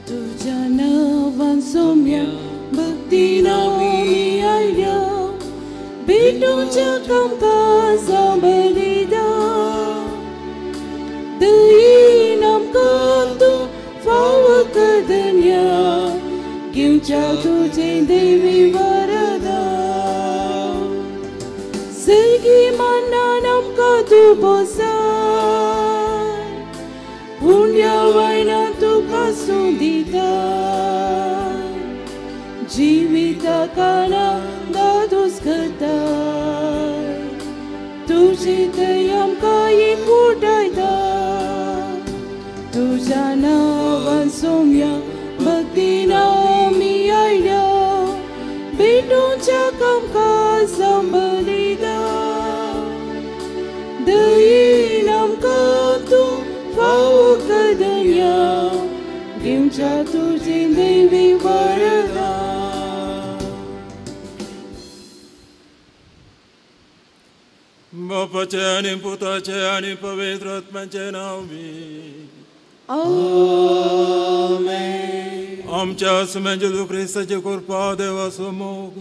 तुझ्या नांवान सोम्या भक्तीन आमी आयल्या भेटूच्या कामकाजा बलिदान दयेन आमकां तूं फावो कदन्या घेवच्या तुजें देवी वरदान सर्गी मानान आमकां तूं बसाय उंड्या वयल्यान तुका सुदिता जिविता काळा दादोस करताय तुजी दया आमकां एकवटायता तुज्या नांवान सोम्या भक्तीन आमी आयल्या भेटूच्या कामकाजा बलिदान दयेन आमकां तूं फावो कदन्या घेवच्या तुजें देवी वरदान. बापाचे आनी पुताचे आनी पवित्र आत्म्याचे नांवी आमेन. आमच्या आसम्या जेजू क्रिस्ताचे कृपा देवाचो मोग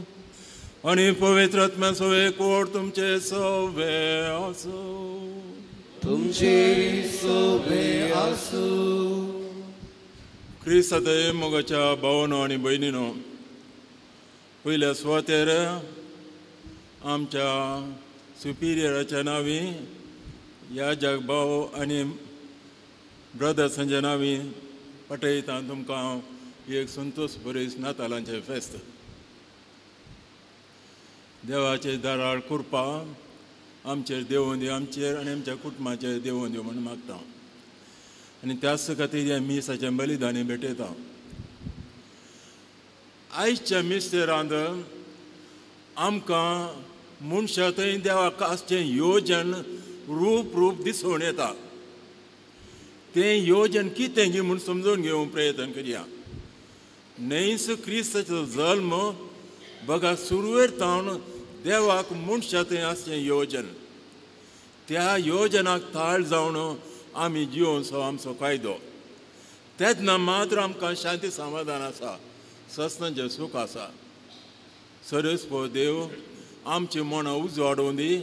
आनी पवित्र आत्म्याचो एकवट तुमचे सवे आसूं. तुमचे सवे आसूं. क्रिस्ताचे मोगाच्या भावानो आनी भयणीनो, पयल्या सुवातेर आमच्या सुपिरियराच्या नांवी ह्या जगभाव आनी ब्रदर्सांच्या नांवी पटयता तुमकां एक संतोष बरीस नातालांचें फेस्त. देवाचे दारार कृपा आमचेर देवोन दी, आमचेर आनी आमच्या कुटुंबाचेर देवोन दी म्हूण मागता आनी त्याच खातीर ह्या मिसाचें बलिदानी भेटयता. आयच्या मिस्तेरांत आमकां मनशा थंय देवाक आसचें योजन रूप रूप दिसून येता. तें योजन कितें गी म्हूण समजून घेवंक प्रयत्न करया. न्हयस क्रिस्ताचो जल्म बघा सुरवेर तावन देवाक मनशा थंय आसचें योजन, त्या योजनाक ताळ जावन आमी जिवनचो आमचो कायदो. तेन्ना मात्र आमकां शांती समाधान आसा, सस्नाचें सूख आसा. सरस पो देव आमची मनां उजवाडून दी,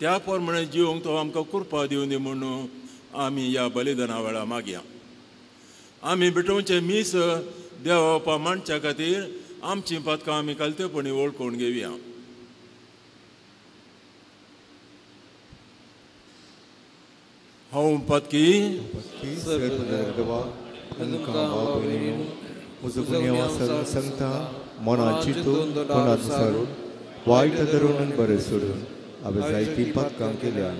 त्या प्रमाणे जिवंक तो आमकां कृपा दिवन दी म्हणून आमी ह्या बलिदाना वेळार मागया. आमी भेटोवचें मीस देवा मांडच्या खातीर आमचीं पातकां आमी कालतेपणी वळखून घेवया. हांव पातकी सांगता मनात चिंतून तोंडात सारून वायट धरून बरें सोडून हांवें जायतीं पातकां केल्या.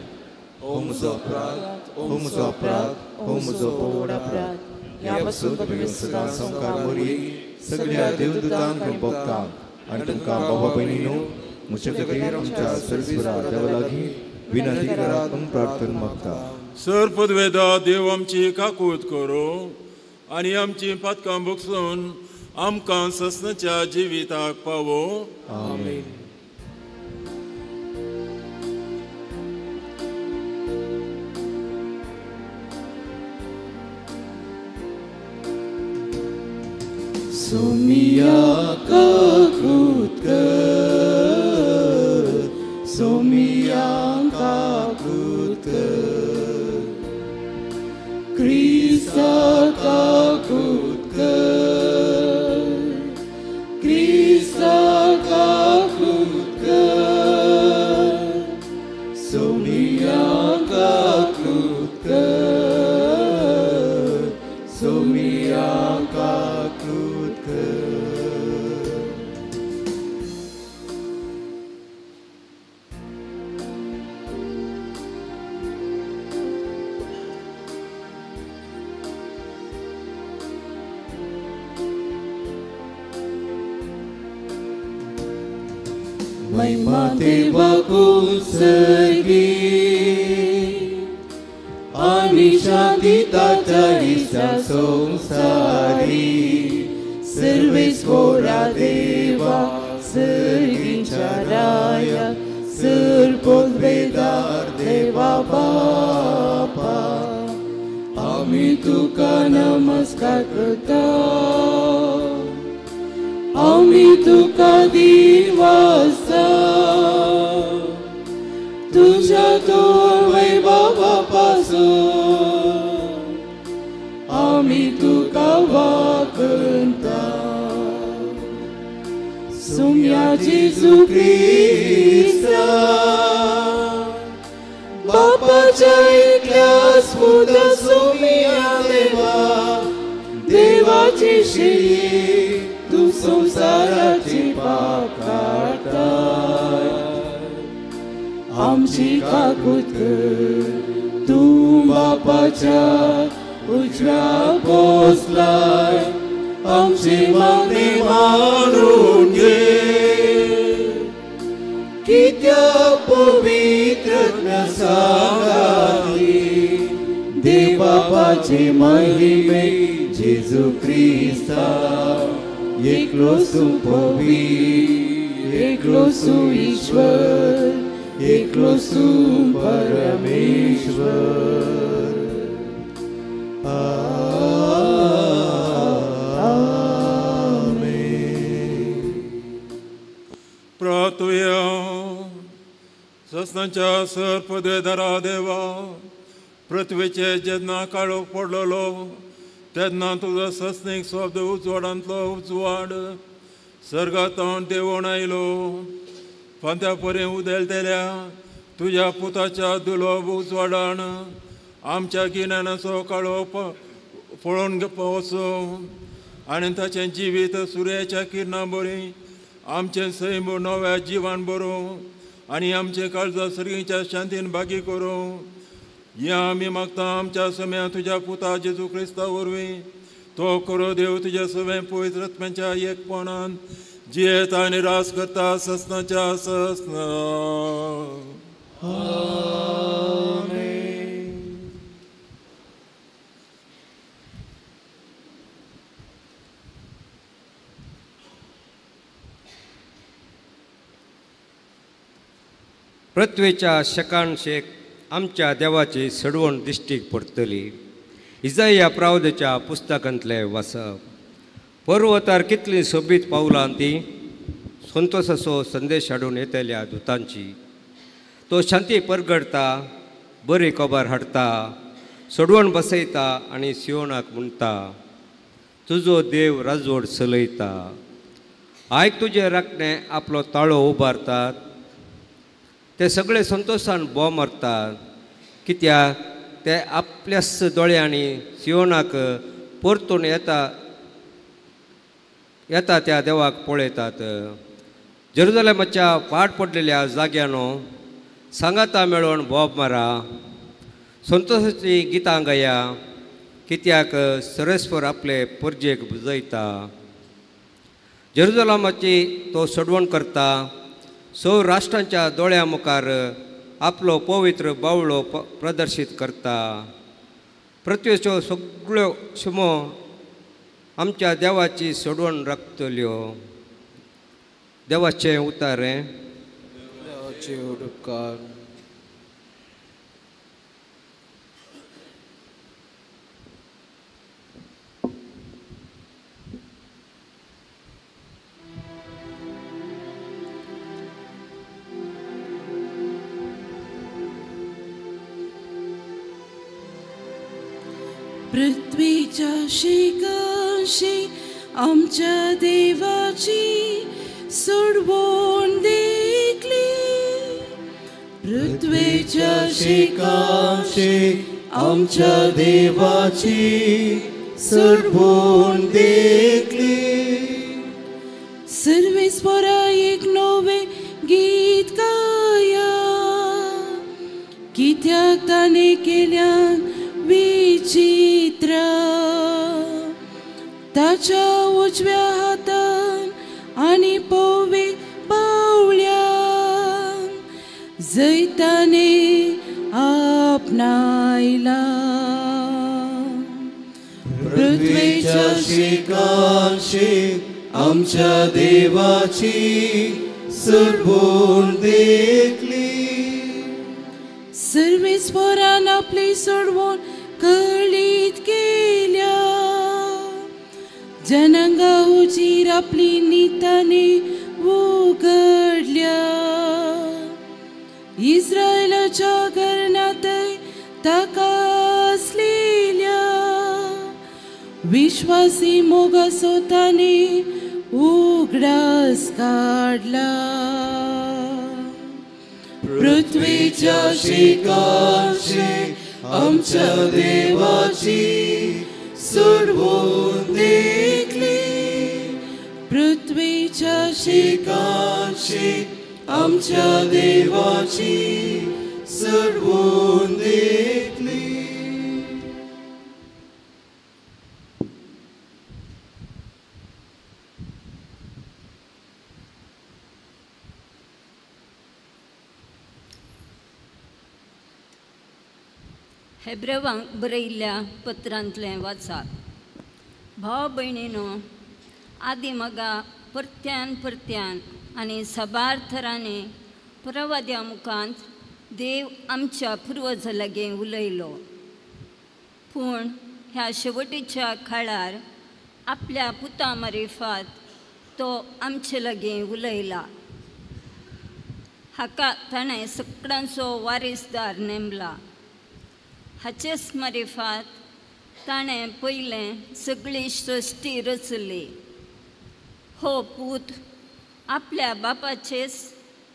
हो म्हजो अपराध, हो म्हजो अपराध, हो म्हजो व्हड अपराध. ह्या पासून सदां संवकार मोरी सगळ्या देवदूतांक आनी भक्तांक आनी तुमकां बाबा भयणीनो म्हजे खातीर आमच्या सर्वेस्परा देवा लागीं विनंती करात म्हूण प्रार्थना मागता. सर पदवेदा देव आमची काकूत करूं आनी आमची पातकां भोगसून आमकां सस्नाच्या जिविताक पावो. आमेन. सोमिया काकूत कर, सोमिया काकूत कर, क्रिस्ता काकूत कर, क्रिस्ता काकूत कर, सोमिया काकूत कर, सोमिया काकूत कर. महिमा देवाकू सर्गी आनी शांती ताच्या इश्टा संवसारी सर्वेस्पोरा देवा सर्गींच्या राया सर पोलवेदार देवा बापा आमी तुका नमस्कार करता, आमी तुका दिनवासता, तुझ्या तोर वैभवा पासून आमी तुका वाकणता. सुम्या जेजू क्रिस्ता बापाच्या एकल्याच पुता सुम्या देवा, देवाची शिरी तूं संवसाराची पाप काडटाय, आमची काकूत कर. तूं बापाच्या उजव्या बसलाय, आमची मागणी मानून घे. कित्याक पवित्र सांगाती देव बापाचे महिमे जेजू क्रिस्ता, एकलो तूं पवित्र, एकलो तूं ईश्वर, एकलो तूं परमेश्वर. आमेन. प्रार्थुया. ससनाच्या सर पदवेदारा देवा, पृथ्वीचे जेन्ना काळोख पडलेलो तेन्ना तुजो ससनीक शब्द उजवाडांतलो उजवाड सर्गांत देंवोन आयलो. फांत्या परी उदेलतेल्या तुज्या पुताच्या दुलोब उजवाडान आमच्या गिन्यानाचो काळोख पळोवन वचूं आनी ताचें जिवीत सुर्याच्या किरणां बरी आमचें सैम नव्या जिवान बरोवं आनी आमचें काळजा सर्गीच्या शांतीन भागी करूं. हें आमी मागता आमच्या सम्या तुज्या पुता जेजू क्रिस्ता वरवीं. तो करो देव तुज्या सगळें पवित्र आत्म्याच्या एकपणान जियेता आनी रास करता ससनाच्या ससना. आमेन. पृथ्वेच्या शकानशेक आमच्या देवाची सडवण दिश्टीक पडटली. इजाया प्रावदेच्या पुस्तकांतलें वाचप. पर्वतार कितलीं सोबीत पावलां ती संतोसाचो संदेश हाडून येतल्या दुतांची. तो शांती परगडता, बरी खबर हाडटा, सोडवण बसयता आनी सियोनाक म्हणटा, तुजो देव राजवट चलयता. आयक तुजे राखणे आपलो ताळो उबारतात, ते सगळे संतोशान बोब मारतात, कित्याक ते आपल्याच दोळ्यांनी सियोनाक परतून येता येता त्या देवाक पळयतात. जेरुजलेमाच्या फाट पडलेल्या जाग्यानो सांगाता मेळोवन बोब मारा, संतोशाची गितां गाया, कित्याक सरस्वर आपले परजेक बुजयता. जेरुजलेमाची तो सोडवण करता, सौ राष्ट्रांच्या दोळ्यां मुखार आपलो पवित्र बावळो प्रदर्शीत करता. पृथ्वेच्यो सगळ्यो शिमो आमच्या देवाची सोडवण राखतल्यो. देवाचें उतारें. देवाचे उपकार. पृथ्वीच्या शिकाशी आमच्या देवाची सोडवण देखली. पृथ्वीच्या शिकाशी आमच्या देवाची सोडवण देखली. सर्वेस्परा एक नवे गीत गाया, कित्याक ताणें केल्यान विचित्र. ताच्या उजव्या हातान आनी पवे बावल्यान जैताने आपणायला. पृथ्वेच्या शिकाशी आमच्या देवाची सोडवण देखली. सर्वेस्परान आपली सोडवण कळीत केल्या. जनांगा उजीर आपली निताने उघडल्या. इस्रायलाच्या घराण्यातय ताका आसलेल्या विश्वासी मोगासो ताणे उगडास काडला. पृथ्वीच्या शिकाशी आमच्या देवाची सोडवून देखली. पृथ्वीच्या शिकाशी आमच्या देवाची सोडवून देखली. हेब्रेवांक बरयिल्ल्या पत्रांतलें वाचात. भाव भयणीनो, आदी मगा परत्यान परत्यान आनी साबार थरांनी प्रवाद्या मुखांत देव आमच्या पुर्वजा लागीं उलयलो. पूण ह्या शेवटीच्या काळार आपल्या पुता मारिफात तो आमचे लागीं उलयला. हाका ताणें सगळ्यांचो वारीसदार नेमला. हाचेच मारिफात ताणें पयलें सगळी सृश्टी रचली. हो पूत आपल्या बापाचेच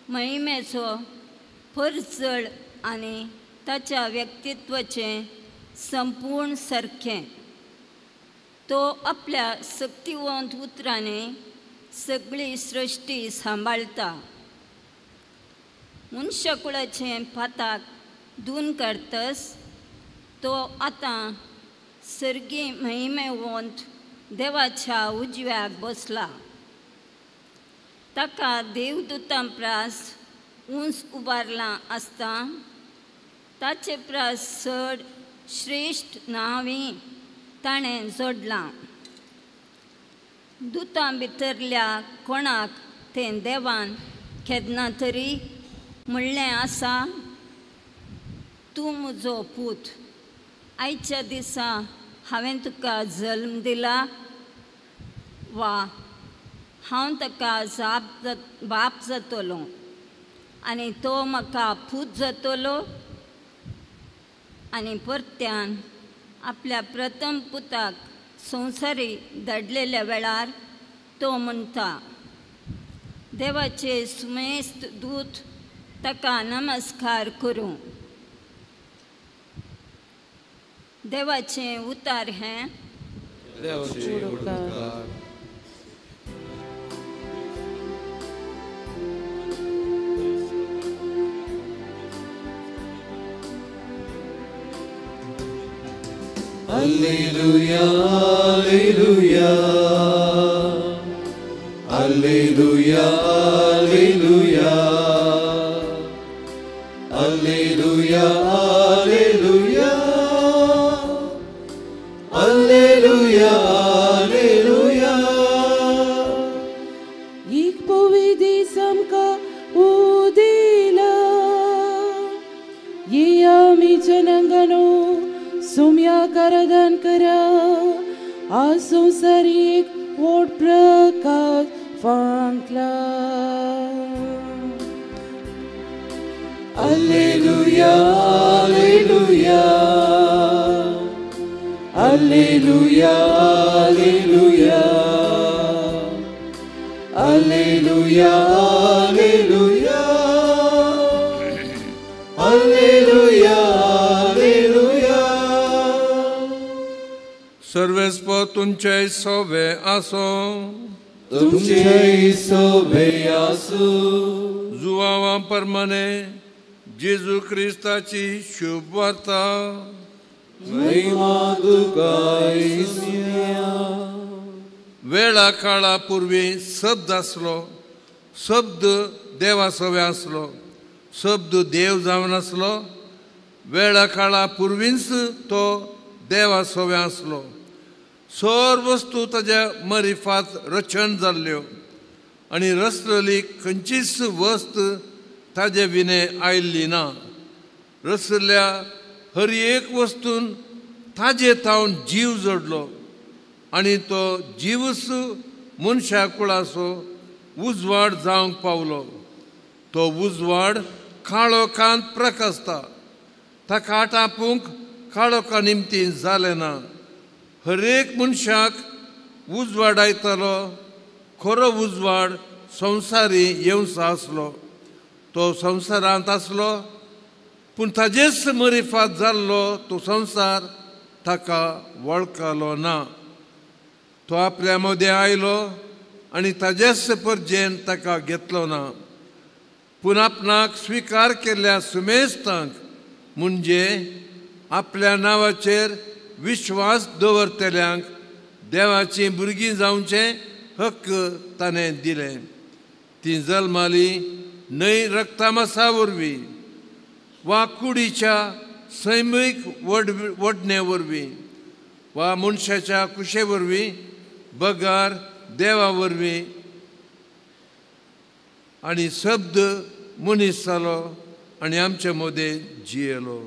महिमेचो परजळ आनी ताच्या व्यक्तित्वाचें संपूर्ण सारकें. तो आपल्या शक्तिवंत उतरांनी सगळी सृश्टी सांबाळटा. मनशाकुळाचें पाताक धुवन काडटस तो आतां सर्गी महिमेवंत देवाच्या उजव्याक बसला. ताका देवदूतां प्रास उंच उबारलां आसता ताचे प्रास चड श्रेश्ठ नांवी ताणें जोडलां. दुतां भितरल्या कोणाक तें देवान केन्ना तरी म्हणलें आसा, तूं म्हजो पूत, आयच्या दिसा हांवें तुका जल्म दिला, वा हांव ताका जाप बाप जातलो आनी तो म्हाका पूत जातलो. आनी परत्यान आपल्या प्रथम पुताक संवसारी धाडलेल्या वेळार तो म्हणटा, देवाचे सुमेस्त दूत ताका नमस्कार करूं. देवाचें उतार हें. Alleluia, alleluia, alleluia, alleluia, alleluia, alleluia, alleluia, alleluia. एक पवी दीस आमकां उदेला, येया आमी जनांगानो सोम्या आराधन करा. आज संवसारी एक व्हड Prakash फांकला. Alleluia, alleluia, alleluia, alleluia, alleluia, alleluia, alleluia, alleluia. सर्वेस्पो तुमचे सोबे आसो, तुमचे सोबे आसो. जुवावा परमाने जेजू क्रिस्ताची शुभ वार्ता. महिमा तुका ईश्वरा. वेळा काळा पूर्वी शब्द आसलो, शब्द देवा सोबे आसलो, शब्द देव जावन आसलो. वेळा काळा पूर्वीच तो देवा सोबे आसलो. सर्व वस्तू ताज्या मरिफात रचन जाल्ल्यो आनी रचलेली खंयचीच वस्त ताजे विणे आयिल्ली ना. रचल्या हर एक वस्तून ताजे तावन जीव जोडलो आनी तो जीवस मनशा कुळाचो उजवाड जावंक पावलो. तो उजवाड काळोखांत प्रकासता, ताका आटापूंक काळोखा निमतीन जालें ना. हरेक मनशाक उजवाडायतलो खरो उजवाड संवसारी येवचो आसलो. तो संवसारांत आसलो, पूण ताजेच मरिफात जाल्लो तो संवसार ताका वळखलो ना. तो आपल्या मदें आयलो आनी ताजेच परजेन ताका घेतलो ना. पूण आपणाक स्विकार केल्ल्या सुमेस्तांक, म्हणजे आपल्या नांवाचेर विश्वास दवरतल्यांक देवाचीं भुरगीं जावचें हक्क ताणें दिलें. तीं जल्माली न्हय रक्तामासा वरवीं वा कुडीच्या सैमीक वडणे वरवीं वा मनशाच्या कुशे वरवीं, बगार देवा वरवीं. आनी शब्द मनीस जालो आनी आमचे मदें जियेलो.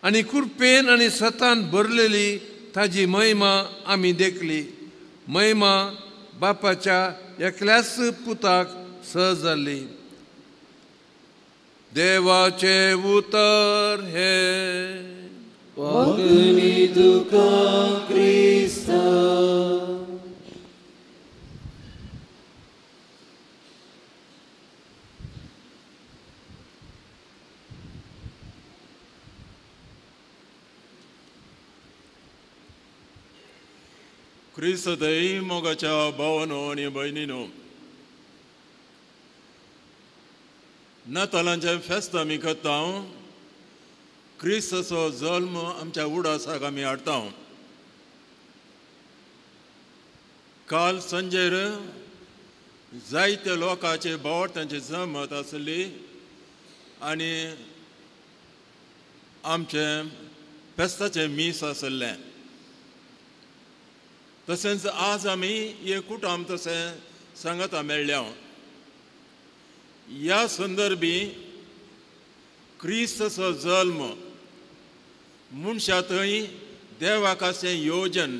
आनी कृपेन आनी सतान भरलेली ताजी महिमा आमी देखली. महिमा बापाच्या एकल्याच पुताक सहज जाल्ली. देवाचें उतर हें. वंदनी तुका क्रिस्ता. क्रिस्तय मोगाच्या भावानो आनी भयणीनो, नातालांचें फेस्त आमी करता. क्रिस्ताचो जल्म आमच्या उडासाक आमी हाडटा. काल संजेर जायते लोकांचे भावार्थांची जमत आसली आनी आमचें फेस्ताचें मीस आसलें. तशेंच आज आमी एक कुटुंब तशें सांगता मेळ्ळ्या. ह्या संदर्भी क्रिस्ताचो जल्म मनशा थंय देवाक अशें योजन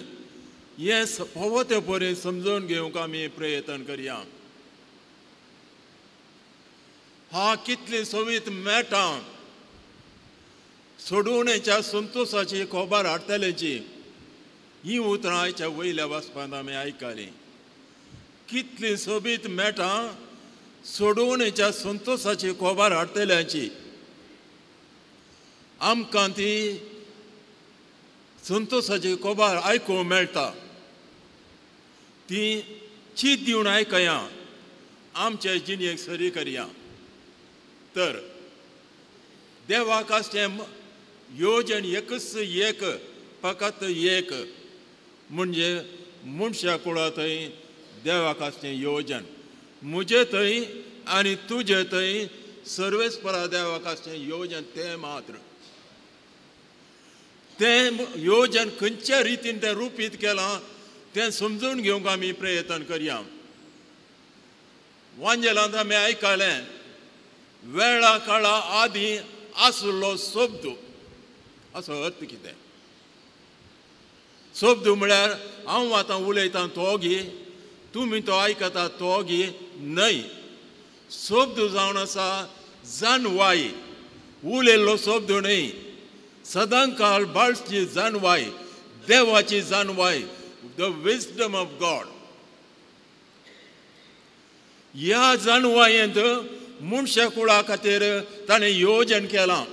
हें फावो ते परी समजून घेवंक आमी प्रयत्न करया. हा कितली सोबीत मेटां सोडोवणेच्या संतोशाची खबर हाडटल्याची ही उतरां आयच्या वयल्या वाचपांत आमी आयकलीं. कितली सोबीत मेटां सोडोवणेच्या संतोशाची खबर हाडटल्याची. आमकां ती संतोशाची खबर आयकूंक मेळटा. ती चीत दिवन आयकया, आमचे जिणेक सरी करया. तर देवाक आसचें योजन एकच एक, फकत एक, म्हणजे मनशा कुळा थंय देवाक आसचें योजन. म्हजे थंय आनी तुजे थंय सर्वेस्परा देवाक आसचें योजन तें मात्र. तें योजन खंयच्या रितीन तें रुपीत केलां तें समजून घेवंक आमी प्रयत्न करया. वांजेलांत आमी आयकलें, वेळा काळा आदीं आसलो शब्द. असो अर्थ कितें? शब्द म्हळ्यार हांव आतां उलयतां तो गी, तुमी तो आयकता तो गी न्हय. शब्द जावन आसा जानवाय, उलयल्लो शब्द न्हय. सदांकाळ बाळची जानवाय, देवाची जानवाय, the wisdom of God. ह्या जानवायेंत मनशा कुळा खातीर ताणें योजन केलां.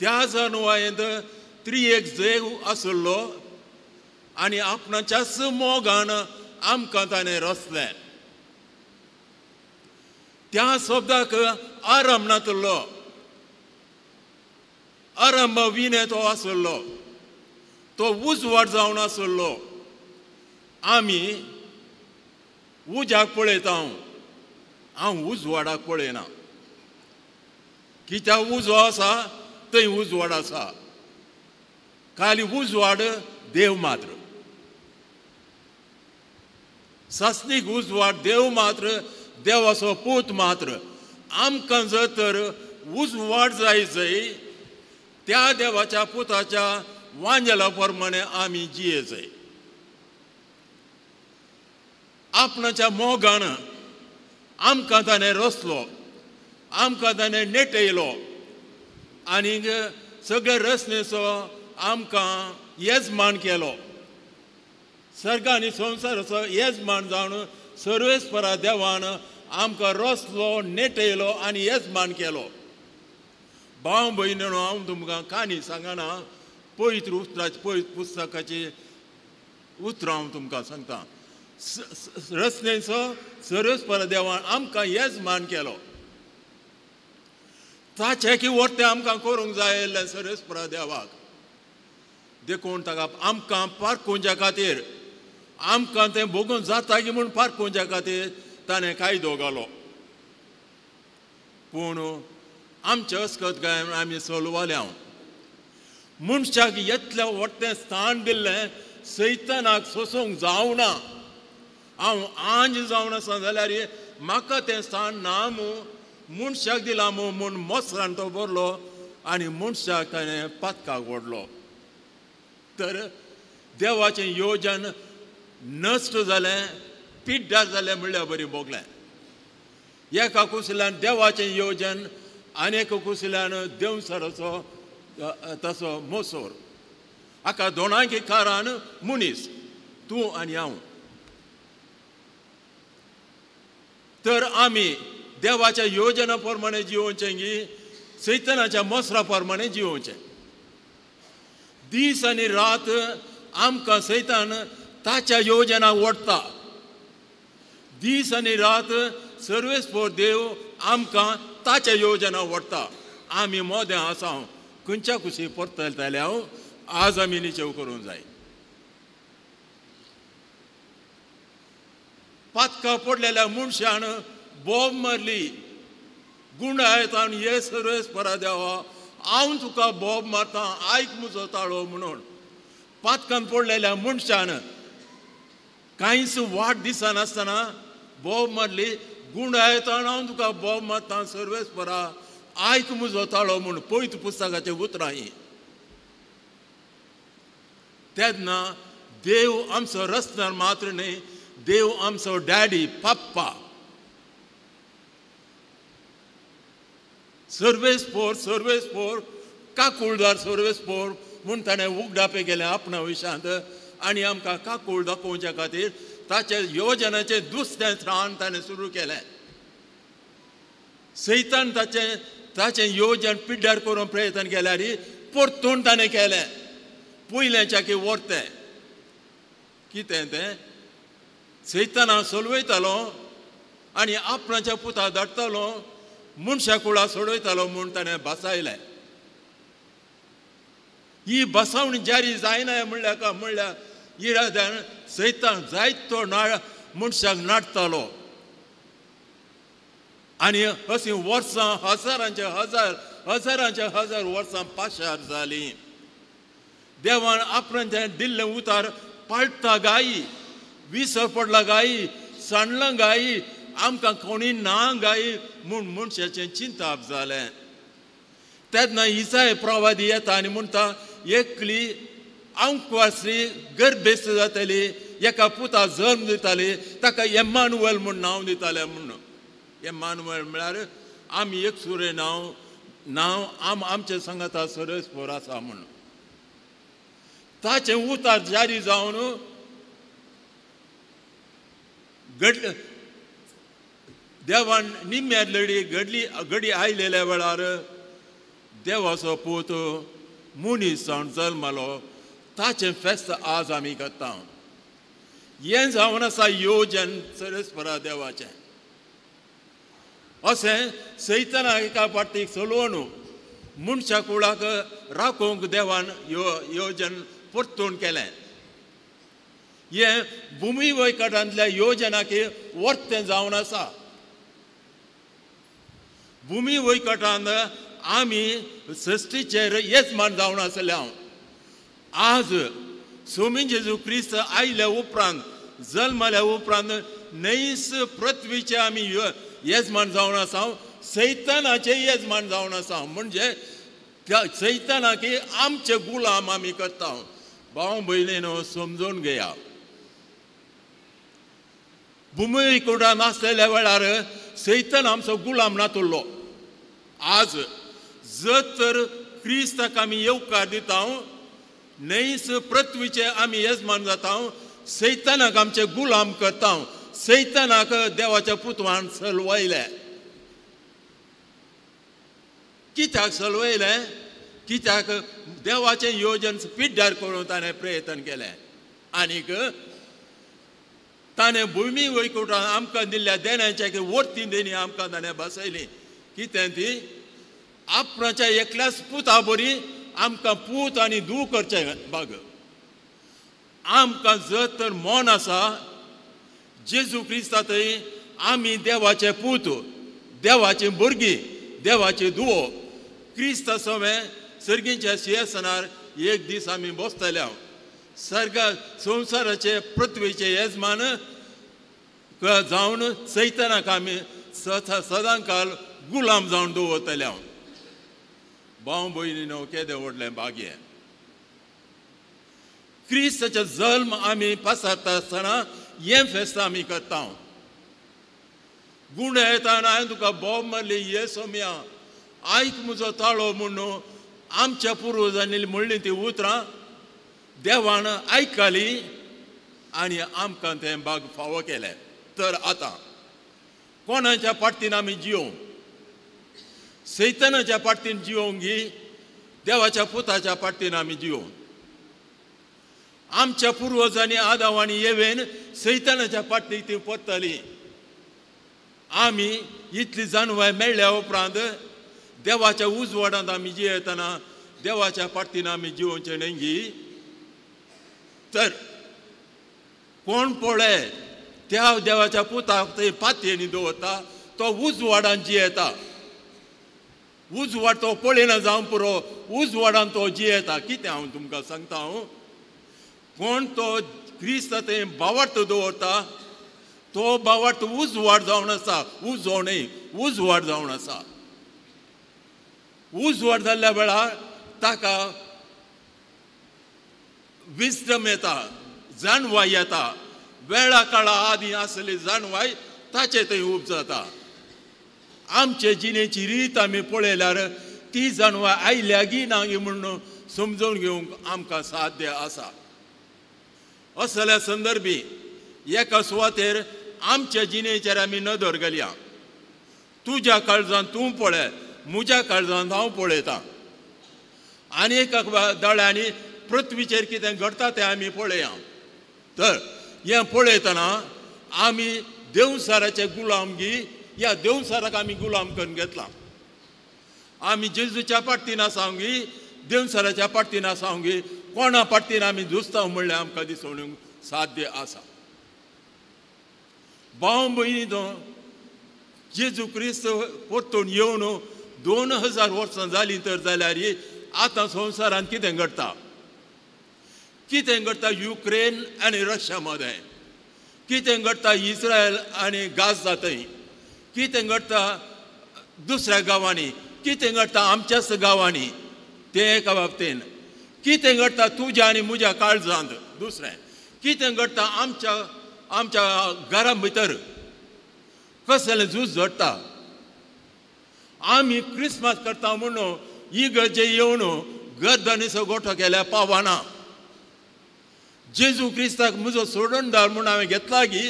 त्या जानवायेंत त्रिएक देव आसलो आनी आपणाच्याच मोगान आमकां ताणें रचलें. त्या शब्दाक आरंभ नातलो, आरंभ विणे तो आसलो, तो उजवाड जावन आसलो. आमी उज्याक पळयता, हांव उजवाडाक पळयना. कित्याक उजो आसा थंय उजवाड आसा. खाली उजवाड देव मात्र, सासणीक उजवाड देव मात्र, देवाचो पूत मात्र. आमकां जर तर उजवाड जाय जाय त्या देवाच्या पुताच्या वांजेला प्रमाणे आमी जिये जाय. आपणाच्या मोगान आमकां ताणें रचलो, आमकां ताणें नेटयलो आनी सगळे रचनेचो आमकां येजमान केलो. सर्ग आनी संवसाराचो येजमान जावन सर्वेस्परा देवान आमकां रचलो, नेटयलो आनी येजमान केलो. भाव भयणीनो, हांव तुमकां काणी सांगना, पवित्र उतराची पवित्र पुस्तकाची उतरां हांव तुमकां सांगता. रचनेचो सर्वेस्परा देवान आमकां येजमान केलो. ताचें की वर्तें आमकां करूंक जाय आयिल्लें सर्वेस्परा देवाक. देखून ताका आमकां पारखुंच्या खातीर, आमकां तें भोगून जाता की म्हूण पारखुंच्या खातीर ताणें कायदो घालो. पूण आमचे अस्कत काय आमी चलवाले. हांव मनशाक येतलें व्हडलें स्थान दिल्लें सैतानाक सोसूंक जावना. हांव आंज जावन आसा जाल्यार म्हाका तें स्थान ना मू, मनशाक दिलां मू म्हूण मोसरान तो भरलो आनी मनशाक ताणें पातकाक व्हडलो. तर देवाचें योजन नश्ट जालें, पिड्ड्यार जालें म्हणल्यार बरी भोगलें. एका कुसल्यान देवाचें योजन आनी एका कुसल्यान देवसराचो तसो मोसोर. हाका दोणांकी कारण मनीस, तूं आनी हांव. तर आमी देवाच्या योजना प्रमाणे जिवोवचें गी सैतानाच्या मोसरा प्रमाणे जिवोवचें. दीस आनी रात आमकां सैतान ताच्या योजना ओडटा. दीस आनी रात सर्वेस्पर देव आमकां ताच्या योजना ओडटा. आमी मोदें आसा खंयच्या कुशी परतले जाल्यार हांव आज आमी निचेव करूंक जाय. पातकां पडलेल्या मनशान बोब मारली, गुंडा येता आनी हे सर्वेस्परा देवा हांव तुका बोब मारता, आयक म्हजो ताळो म्हणून. पातकान पडलेल्या मनशान कांयच वाट दिसनासतना बोब मारली, गुंडा येता हांव तुका बोब मारता सर्वेस्परा आयक म्हजो ताळो म्हूण. पवित्र पुस्तकाचें उतरां हीं. तेन्ना देव आमचो रचणार मात्र न्हय, देव आमचो डॅडी, पप्पा. सर्वेस्पोर सर्वेस्पोर काकुळदार सर्वेस्पोर म्हूण ताणें उगडापे केलें आपणा विशांत आनी आमकां काकूळ दाखोवच्या खातीर ताचें योजनाचें दुसरें स्थान ताणें सुरू केलें. सैतान ताचें ताचें योजन पिड्ड्यार करूंक प्रयत्न केल्यार परतून ताणें केलें. पयलेंच्या की व्हरतें कितें तें सैताना सोलवयतालो आनी आपणाच्या पुता धाडटालो, मनशा कुळा सोडयतालो म्हूण ताणें भासायलें. ही बसावणी जारी जायना म्हणल्यार का म्हणल्यार इराद्यान सैतान जायत तो मनशाक नाडटालो. आनी अशीं वर्सां हजारांचे हजार हजारांचे हजार वर्सां पाशार जालीं. देवान आपणाचें दिल्लें उतार पाळटा गायी, विसर पडला गायी, सांडलां गायी, आमकां कोणी ना गायी म्हूण मनशाचें चिंताप जालें. तेन्ना इसाय प्रवादी येता आनी म्हणटा एकली आंकवासरी गर्भेस्त जातली, एका पुता जल्म दिताली, ताका एम्मानुएल म्हूण नांव दिताले म्हूण. एम्मानुएल म्हळ्यार आमी एक सुरे नांव नांव आमचे सांगाता सर्वेस्पर आसा म्हूण. ताचें उतार जारी जावन घडले. देवान निम्म्या लडी घडली घडी आयलेल्या वेळार देवाचो पूत मनीस जावन जल्मलो. ताचें फेस्त आज आमी करता. हें जावन आसा योजन सर्वेस्परा देवाचें. अशें सैताना एका पार्टीक चलोवन मनशा कुळाक राखूंक देवान योजन परतून केलें. हें भुमी वयकटांतल्या योजनाक वर्तें जावन आसा. भुमी वयकटांत आमी सृश्टीचेर येजमान जावन आसले. हांव आज सोमी जेजू क्रिस्त आयल्या उपरांत जल्मल्या उपरांत न्हयस पृथ्वीचे आमी येजमान जावन आसा. सैतानाचे येजमान जावन आसा. म्हणजे सैतानाक आमचे गुलाम आमी करता. भाव भयणीनो समजून घेया, भुमी कुडान आसलेल्या वेळार सैतान आमचो गुलाम नातुल्लो. आज जर तर क्रिस्ताक आमी येवकार दिता, न्हयच पृथ्वीचे आमी येजमान जाता, सैतानाक आमचे गुलाम करता. सैतानाक देवाच्या पुतवान सलवयलें. कित्याक सलवयलें? कित्याक देवाचें योजन पिड्ड्यार करून ताणें प्रयत्न केलें आनीक ताणें भुमी वैकुटान आमकां दिल्ल्या देण्याच्या वरती देणी आमकां ताणें बसयली. कितें ती? आपणाच्या एकल्याच पुता बरी आमकां पूत आनी धूव करचें बाग. आमकां जर तर मन आसा जेजू क्रिस्ता थंय आमी देवाचे पूत, देवाची भुरगीं, देवाची धुवो. क्रिस्ता सवें सर्गीच्या शिंयासनार एक दीस आमी बसतले. सर्ग संवसाराचे पृथ्वीचे येजमान जावन सैतानाक आमी सदांकाल गुलाम जावन दवरतले. भाव भयणीनो केदें व्हडलें भाग्य. क्रिस्ताचो जल्म आमी पसारता आसतना हें फेस्त आमी करता. गुंड येताना हांवें तुका बोब मारली, ये सोम्या आयक म्हजो ताळो म्हणून आमच्या पुर्वजांनी म्हणली ती उतरां देवान आयकली आनी आमकां तें भाग फावो केलें. तर आतां कोणाच्या पार्टीन आमी जियोवं? सैतानाच्या पार्टीन जियोवंक गी देवाच्या पुताच्या पार्टीन आमी जियोवं? आमच्या पुर्वजांनी आदाव आनी येवेन सैतानाच्या पार्टीक ती परतली. आमी इतली जाणवाय मेळ्ळ्या उपरांत देवाच्या उजवाडांत आमी जियेतना देवाच्या पार्टीन आमी जिवोवचें न्हय गी? तर कोण पळय त्या देवाच्या पुताक थंय पातयेनी दवरता तो उजवाडान जियेता. उजवाड तो पळयना जावं पुरो, उजवाडान तो जियेता. कितें हांव तुमकां सांगता, हांव कोण तो क्रिस्त थंय बावार्थ दवरता तो बावार्थ उजवाड जावन आसा. उजो न्हय, उजवाड जावन आसा. उजवाड जाल्ल्या वेळार ताका विजडम येता, जाणवाय येता. वेळा काळा आदीं आसली जाणवाय ताचे थंय उब जाता. आमचे जिणेची रीत आमी पळयल्यार ती जाणवाय आयल्या गी ना गी म्हणून समजून घेवंक आमकां साध्य आसा. असल्या संदर्भी एका सुवातेर आमच्या जिणेचेर आमी नदर घालया. तुज्या काळजान तूं पळय, म्हज्या काळजान हांव पळयतां. आनी एका दोळ्यांनी पृथ्वीचेर कितें घडटा तें आमी पळया. तर हें पळयतना आमी देवसाराचे गुलाम गी ह्या देवसाराक आमी गुलाम करून घेतला. आमी जेजूच्या पार्टीन आसा गी देवसाराच्या पार्टीन आसा गी कोणा पार्टीन आमी झुजता म्हणल्यार आमकां दिसून साध्य आसा. भाव भयणी तो जेजू क्रिस्त परतून येवन 2000 वर्सां जालीं तर जाल्यार आतां संवसारांत कितें घडटा? कितें घडटा युक्रेन आनी रशिया मदें? कितें घडटा इस्रायल आनी गाझा थंय? कितें घडटा दुसऱ्या गांवांनी? कितें घडटा आमच्याच गांवांनी? तें एका बाबतीन. कितें घडटा तुज्या आनी म्हज्या काळजांत? दुसरें कितें घडटा आमच्या आमच्या घरा भितर? कसलें झूज झडटा? आमी क्रिसमस करता म्हणून इगर्जे येवन गर्दनीचो गोठो केल्यार पावना. जेजू क्रिस्ताक म्हजो सोडणदार म्हूण हांवें घेतला गी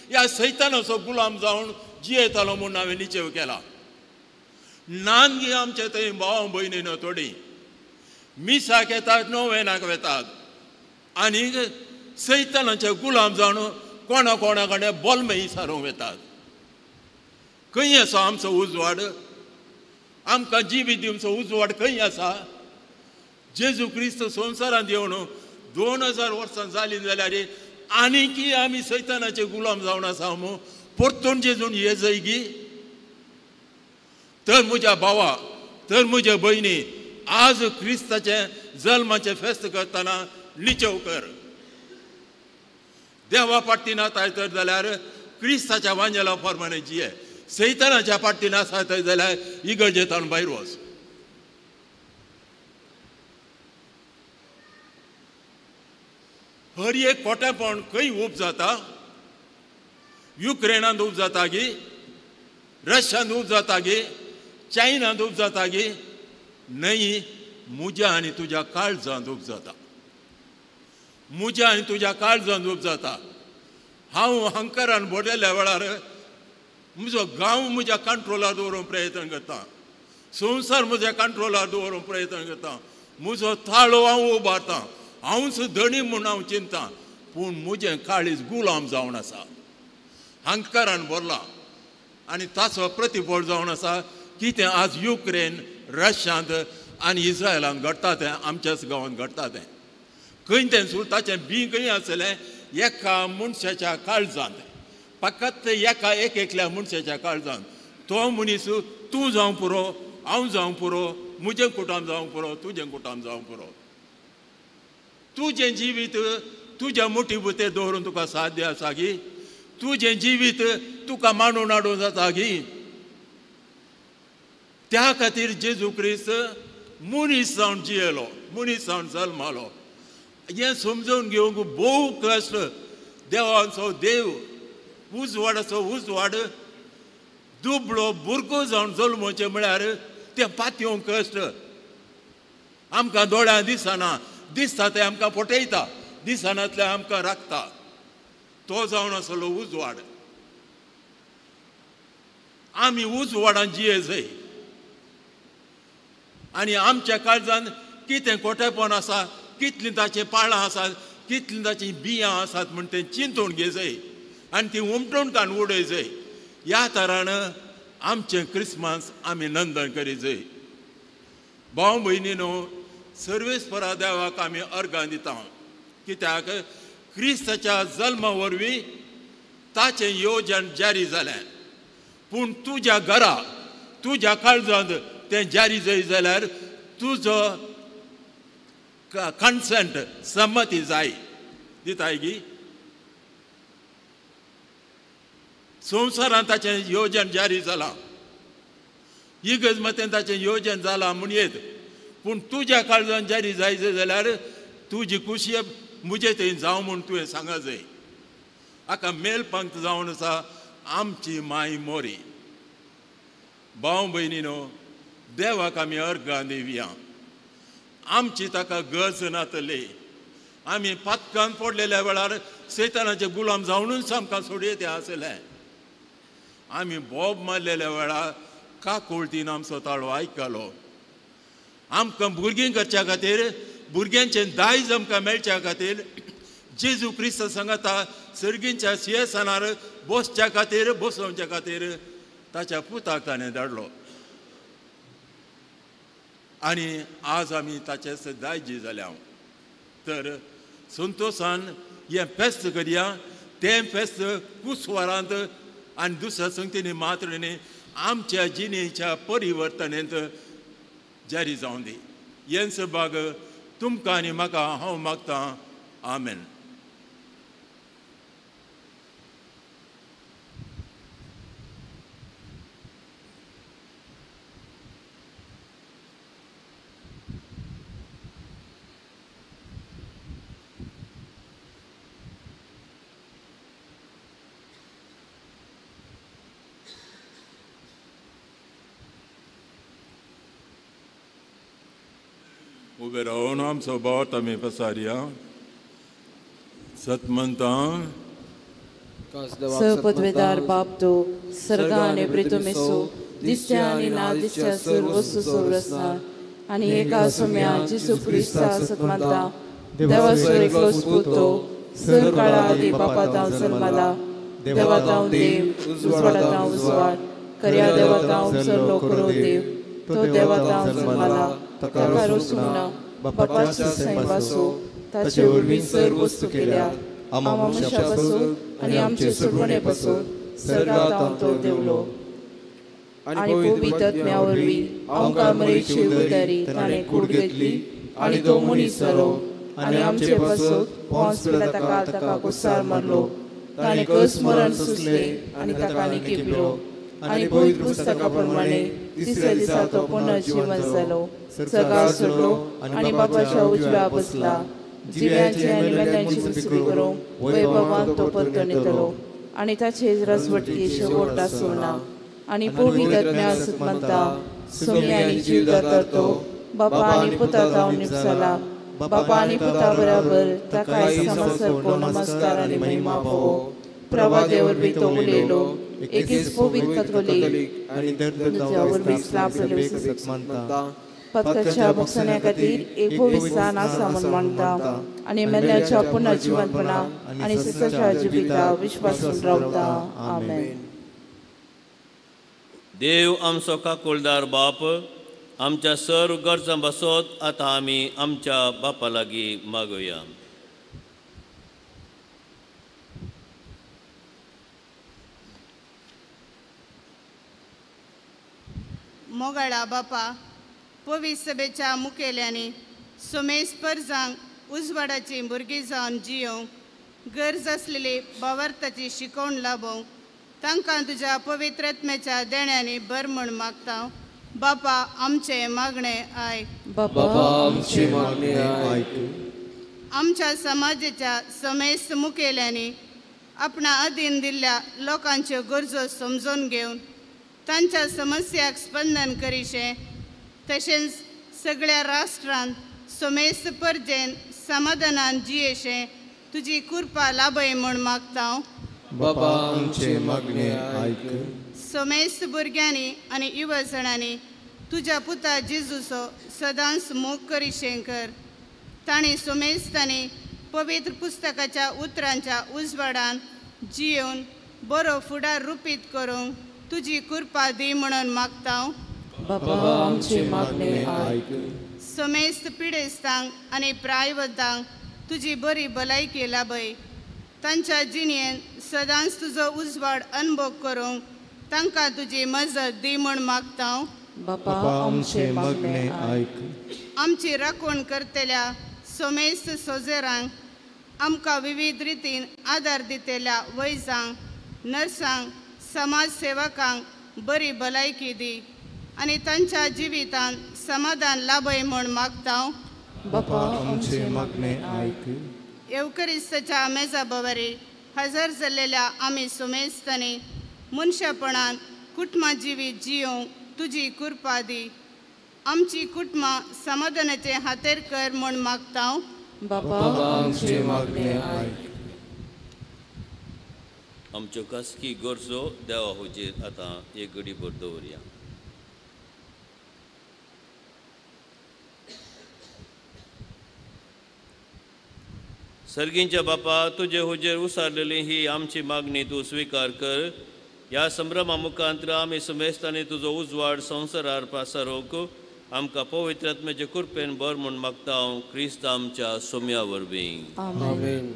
ह्या सैतानाचो गुलाम जावन जियेतालो म्हूण हांवें निचेव केला. नानगी आमचे थंय भाव भयणी थोडी मिसाक येतात, नोवेनाक वेतात आनी सैतानाचे गुलाम जावन कोणा कोणा कडेन बोलमे सारूंक वेतात. खंय आसा आमचो उजवाड? आमकां जिवीत दिवचो उजवाड खंय आसा? जेजू क्रिस्त संवसारांत येवन 2000 वर्सां जालीं जाल्यार आनीकी आमी सैतानाचे गुलाम जावन आसा मू? परतून जेजून ये जय गी? तर म्हज्या भावा, तर म्हज्या भयणी, आज क्रिस्ताचें जल्माचें फेस्त करतना निचेव कर. देवा पार्टी नाताय तर जाल्यार क्रिस्ताच्या वांजेला प्रमाणे जिये. सैतानाच्या पार्टीन आसा जाल्यार इगर्जेंतल्यान भायर वच. हर एक कोटेपण खंय उब जाता? युक्रेनांत उब जाता गी, रशियांत उब जाता गी, चायनांत उब जाता गी? न्हय, म्हज्या आनी तुज्या काळजांत उब जाता. म्हज्या आनी तुज्या काळजांत उब जाता. हांव हंकारान भरलेल्या वेळार म्हजो गांव म्हज्या कंट्रोलार दवरूंक प्रयत्न करता, संवसार म्हज्या कंट्रोलार दवरूंक प्रयत्न करता, म्हजो थाळो हांव उबारतां, हांवच धणी म्हूण हांव चिंता, पूण म्हजें काळीज गुलाम जावन आसा, हंकारान भरला. आनी ताचो प्रतिफळ जावन आसा कितें आज युक्रेन, रशियांत आनी इस्रायलांत घडटा तें आमच्याच गांवांत घडटा तें. खंय तें सुताचें बीं खंय आसलें? एका मनशाच्या काळजांत, फकत एका एक एकल्या मनशाच्या काळजांत. तो मनीस तूं जावं पुरो, हांव जावं पुरो, म्हजें कुटुंब जावं पुरो, तुजें कुटुंब जावं पुरो. तुजें जिवीत तुज्या मोटी बुतेर दवरून तुका साध्य आसा गी? तुजें जिवीत तुका मांडून हाडून जाता गी? त्या खातीर जेजू क्रिस्त मनीस जावन जियेलो, मनीस जावन जल्मालो. हें समजून घेवंक भोव कश्ट. देवाचो देव, उजवाडाचो उजवाड, दुबळो भुरगो जावन जल्मोचें म्हळ्यार तें पातयेवंक कश्ट. आमकां दोळ्यां दिसना, दिसता तें आमकां फटयता, दिसनातलें आमकां राखता. तो जावन आसलो उजवाड. आमी उजवाडान जिये जाय आनी आमच्या काळजान कितें कोटेपण आसा, कितलीं ताचीं पाळां आसात, कितलीं ताचीं बियां आसात म्हण तें चिंतून घेय आनी ती उमटून काडून उडय जाय. ह्या तरान आमचें क्रिसमस आमी नंदन करी जाय. भाव भयणीनो, सर्वेस्परा देवाक आमी अर्गां दिता, कित्याक क्रिस्ताच्या जल्मा वरवीं ताचें योजन जारी जालें. पूण तुज्या घरा, तुज्या काळजांत तें जारी जाय जाल्यार तुजो कन्सेंट, संमती जाय. दिताय गी? संवसारांत ताचें योजन जारी जालां, इगर्ज मतेन ताचें योजन जालां म्हूण येत, पूण तुज्या काळजान जारी जाय जाल्यार तुजी खुशी म्हजे थंय जावं म्हूण तुवें सांगा जाय. हाका मेलपंक्त जावन आसा आमची माय मोरी. भाव भयणीनो, देवाक आमी अर्गां दिवया. आमची ताका गरज नातली. आमी पातकान पडलेल्या वेळार सैतानाचे गुलाम जावनूच आमकां सोडयेत आसलें. आमी बोब मारलेल्या वेळार काकुळतीन आमचो ताळो आयकलो. आमकां भुरगीं करच्या खातीर, भुरग्यांचें दायज आमकां मेळच्या खातीर, जेजू क्रिस्त सांगाता सर्गींच्या सिंहासनार बसच्या खातीर, बसोवच्या खातीर ताच्या पुताक ताणें धाडलो. आनी आज आमी ताचेच दायजी जाल्या. तर संतोशान हें फेस्त करया. तें फेस्त कुसवारांत आनी दुसऱ्या संगतींनी मात्र न्ही, आमच्या जिणेच्या परिवर्तनेंत जारी जावं दी. हेंच भाग तुमकां आनी म्हाका हांव मागतां. आमेन. उबे रावन आमचो बोट आमी पसारया. सतमंतां सपदवेदार बाप तो सर्गा आनी प्रितुमेसो दिसच्या आनी ना दिसच्या सर्व वस्तूचो रचना आनी एका सोम्या जेजू क्रिस्ता सतमंता देवाचो एकलोच पूत तो सर काळा आदी बापा जल्माला, देवा तावन देव, उजवाडा तावन उजवाड, खऱ्या देवा तावन सरलो खरो देव, तो देवा तावन जल्माला, ताका रोसूंक ना, बापाच्या सैमासो ताचे वरवीं सर वस्तू केल्या, आमा मनशा पासून आनी आमचे सुरवणे पासून सर्गांत तो देवलो आनी पवित्र आत्म्या वरवीं आमकां मरेची उदारी ताणें कूड घेतली आनी तो मनीस जालो आनी आमचे पासून पोंस पिलाताका ताका कुसार मारलो, ताणें कस मरण सोंसलें आनी ताका निकेपिलो, आनी पवित्र पुस्तका प्रमाणे तिसऱ्या दिसा तो पुनर्जीवन जालो, सर्गार चडलो आनी बापाच्या उजव्या बसला। जिव्यांची आनी मेल्यांची मुसबी करूंक वैभवान तो परतून येतलो आनी ताचे रसवटकी शेवट आसूं ना। आनी पवित्र आत्म्या सतमंता सुमी आनी जीवदाता तो बापा आनी पुता जावन निपसला। बापा आनी पुता बराबर ताका समसरको नमस्कार आनी महिमा फावो। प्रभाते वरवीं तो उलयलो, एकीच पवित्र कथोलीक आनी वरवीं सतमानता पत्काच्या भक्षण्या खातीर एक पवित्र स्थान आसा म्हूण मानता आनी मेल्ल्याच्या पुनर्जिवंतपणा आनी ससाच्या जिविता विश्वासून रावता। आमेन। देव आमचो काकुळदार बाप, आमच्या सर्व गरजां बसत आतां आमी आमच्या बापा लागीं मागुया। मोगाळा बापा, पवित्र सभेच्या मुखेल्यांनी सोमेस परजांक उजवाडाची भुरगीं जावन जियोवंक गरज आसलेली भावार्थाची शिकवण लाभोवंक तांकां तुज्या पवित्र आत्म्याच्या देण्यांनी बर म्हूण मागता। बापा आमचें मागणें आयक। बापा आमचें मागणें आयक। आमच्या समाजाच्या समेस्त मुखेल्यांनी आपणा अधीन दिल्ल्या लोकांच्यो गरजो समजून घेवन तांच्या समस्याक स्पंदन करीशें, तशेंच सगळ्या राष्ट्रांत समेस्त परजेन समाधानान जियेशें तुजी कृपा लाभय म्हूण मागता। बाबा आमचें मागणें आयक। समेस्त भुरग्यांनी आनी युवजणांनी तुज्या पुता जेजूचो सदांच मोग करीशें कर। तांणी समेस्तांनी पवित्र पुस्तकाच्या उतरांच्या उजवाडान जियेवन बरो फुडार रुपीत करूंक तुजी कृपा दी म्हणून मागता। बाबा आमचें मागणें आयक। समेस्त पिडेस्तांक आनी प्रायवतांक तुजी बरी भलायकी लाभय। तांच्या जिणेन सदांच तुजो उजवाड अनुभव करूंक तांकां तुजी मजत दी म्हूण मागता। बापा आमचें मागणें आयक। आमची राखण करतल्या समेस्त सोजेरांक, आमकां विविध रितीन आदार दितल्या वैजांक, नर्सांक, समाज सेवकांक बरी भलायकी दी आनी तांच्या जिवितांत समाधान लाभय म्हूण मागता। बापा आमचें मागणें आयक। येवकरिस्ताच्या मेजा बवरी हजर जाल्लेल्या आमी सुमेस्तांनी मनशापणान कुटुंबा जिवीत जियोवंक तुजी कृपा दी। आमची कुटुंबां समाधानाचे हातेर कर म्हूण मागता। बापा आमचें मागणें आयक। आमच्यो खासगी गरजो देवा हुजीर आतां एक घडी भर दवरया। सर्गींच्या बापा, तुजे हुजेर उसारलेली ही आमची मागणी तूं स्विकार कर। ह्या संभ्रमा मुखांत्र आमी समेस्तांनी तुजो उजवाड संवसारार पासारोवंक आमकां पवित्र आत्म्याचे कृपेन बर म्हूण मागता हांव क्रिस्त आमच्या सोम्या वरवीं। आमेन।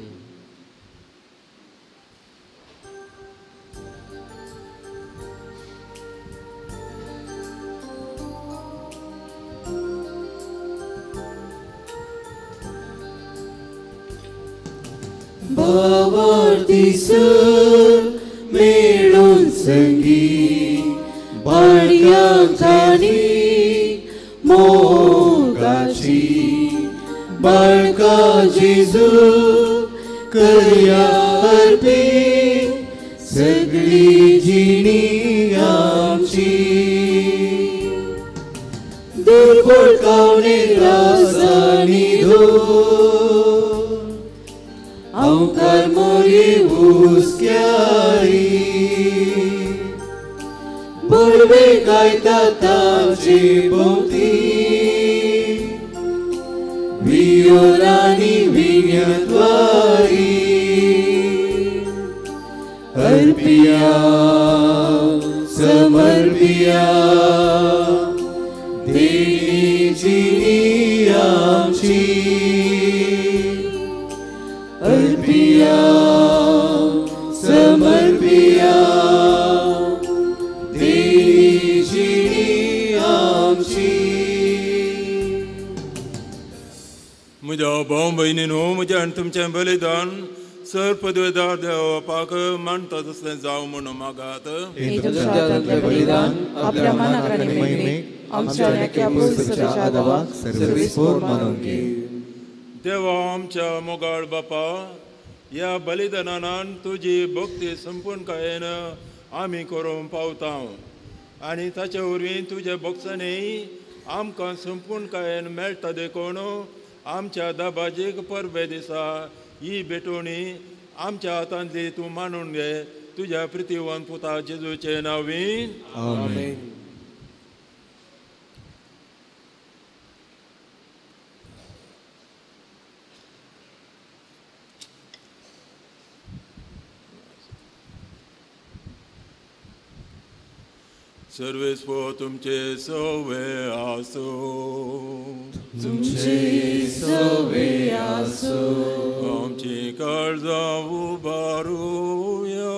भावार्थीसर मेळून संगी बाळकांनी मोगाची बाळका जेजू करया अर्पी सगळी जिणी आमची दुर्बळकावणे रासानी धो अवकार मोरी हुस्क्यारी बळवे गायता ताचे भोवती वियोलानी विण्यद्वारी अर्पिया समर्पिया देणी जिणी आमची अर्पिया समर्पिया देणी जिणी आमची। म्हज्या भाव भयणीनो, म्हज्या आनी तुमचें बलिदान सर पदवेदार देवपाक मानता तसलें जावं म्हणून मागात. बलिदान आपल्या मनाक आनी महिमेक आमच्या मानून घे. देवा आमच्या मोगाळ बापा, ह्या बलिदानान तुजी भक्ती संपूर्णकायेन आमी करूंक पावता आनी ताचे वरवीं तुजे भक्सांनी आमकां संपूर्णकायेन मेळटा. देखून आमच्या दाबाजीक परबे दिसा ही भेटवणी आमच्या हातांतली तूं मानून घे, तुज्या प्रितीवन पुता जेजूचे नांवीन. आमेन. सर्वेस्पो तुमचे सवे आसूं. तुमचे सवे आसूं. आमची काळजां उबारुया.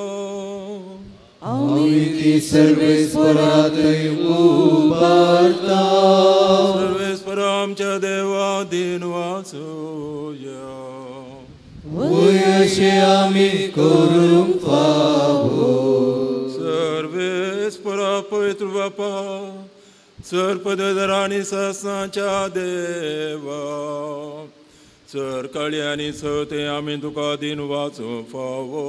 आमी ती सर्वेस्परांतय उबारता. सर्वेस्पर आमच्या देवा दिन वाचुया. वय अशें आमी करूंक फावो. सर्वेस्परा पवित्र बापा, सर पदधर आनी ससांच्या देवा, सर काळी आनी सते आमी तुका दिन वाचूंक फावो.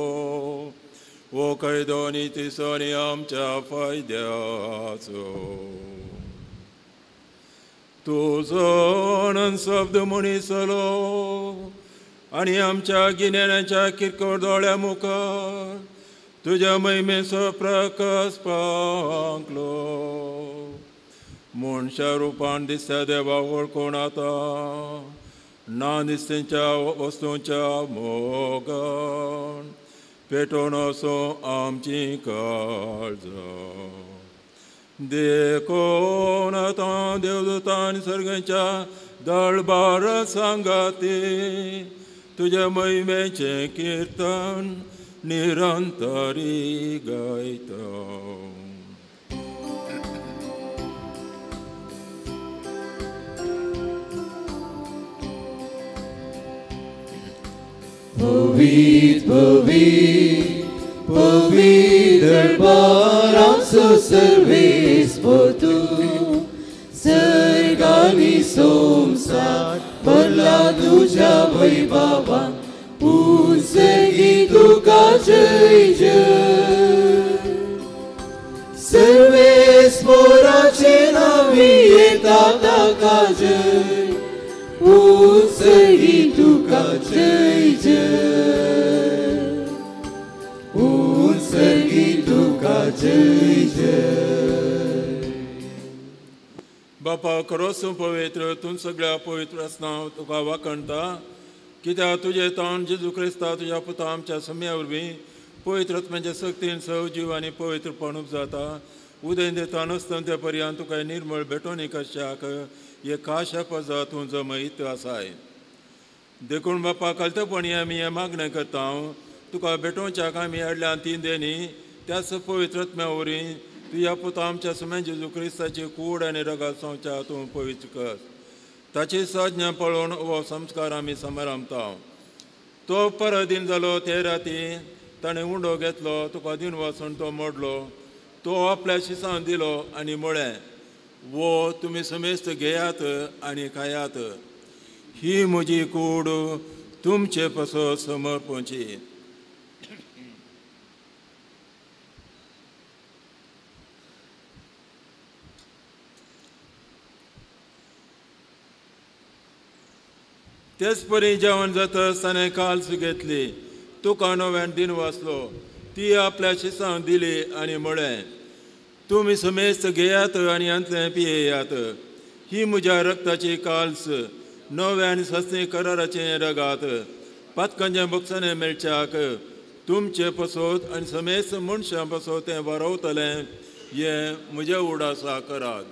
हो कायदो आनी तिसो आनी आमच्या फायद्याचो. तुजो अनंत शब्द मनीस जालो आनी आमच्या गिन्यानाच्या किरकोळ दोळ्या मुखार तुज्या महिमेचो प्रकाश पांकलो. मनशा रुपान दिसता देवा वळखून आतां ना दिसतेच्या वस्तूंच्या मोगान पेटोवन असो आमची काळजां. देखून आतां देवदूतान सर्गाच्या दळबार सांगाती तुज्या महिमेचें किर्तन निरंतरी गायता. पवित्र पवित्र पवित्र दरबाराचो सर्वेस्पर तूं, सर्ग आनी संवसार भरला तुज्या वैभवान. उंचगी तुका जय जय. सर्वेस्पराचे नांवी येता ताका जय. उंचगी तुका जय जय. उंचगी तुका जय जय. बापा खरोच तूं पवित्र, तूं सगळ्या पवित्र आसना तुका वाखणता. कित्याक तुजें तोंड जेजू क्रिस्ता तुज्या पुता आमच्या सम्या वरवीं पवित्र आत्म्याच्या सक्तीन सजीव आनी पवित्रपण उपजाता. उदय दिता नसता पर्यंत तुका निर्मळ भेटोवणी करच्याक हे खाशा पजा तूं जमयत आसाय. देखून बापा कलतपणी आमी हें मागणें करता, तुका भेटोवच्याक आमी हाडल्या तीन देणी त्याच पवित्र आत्म्या वरवीं तुज्या पुता आमच्या सम्या जेजू क्रिस्ताची कूड आनी रगत संवच्या तूं पवित्र कर. ताची संज्ञा पळोवन हो संस्कार आमी समारंभता. तो परत दिन जालो ते राती ताणें उंडो घेतलो, तुका दिन वाचून तो मोडलो, तो आपल्या शिसांक दिलो आनी म्हळें, वो तुमी समेस्त घेयात आनी खायात, ही म्हजी कूड तुमचे पासत समर्पणची. तेच परी जेवण जातच ताणें काल्स घेतली, तुका नव्यान दिन वाचलो, ती आपल्या शिसांक दिली आनी म्हळें, तुमी समेस्त घेयात आनी हांतलें पियेयात, ही म्हज्या रक्ताची काल्स, नव्या आनी सस्नी कराराचें रगात, पातकांच्या बक्षांनी मेळच्याक तुमचे पसत आनी समेस्त मनशां पसत तें वारवतलें, हें म्हज्या उडासा करात.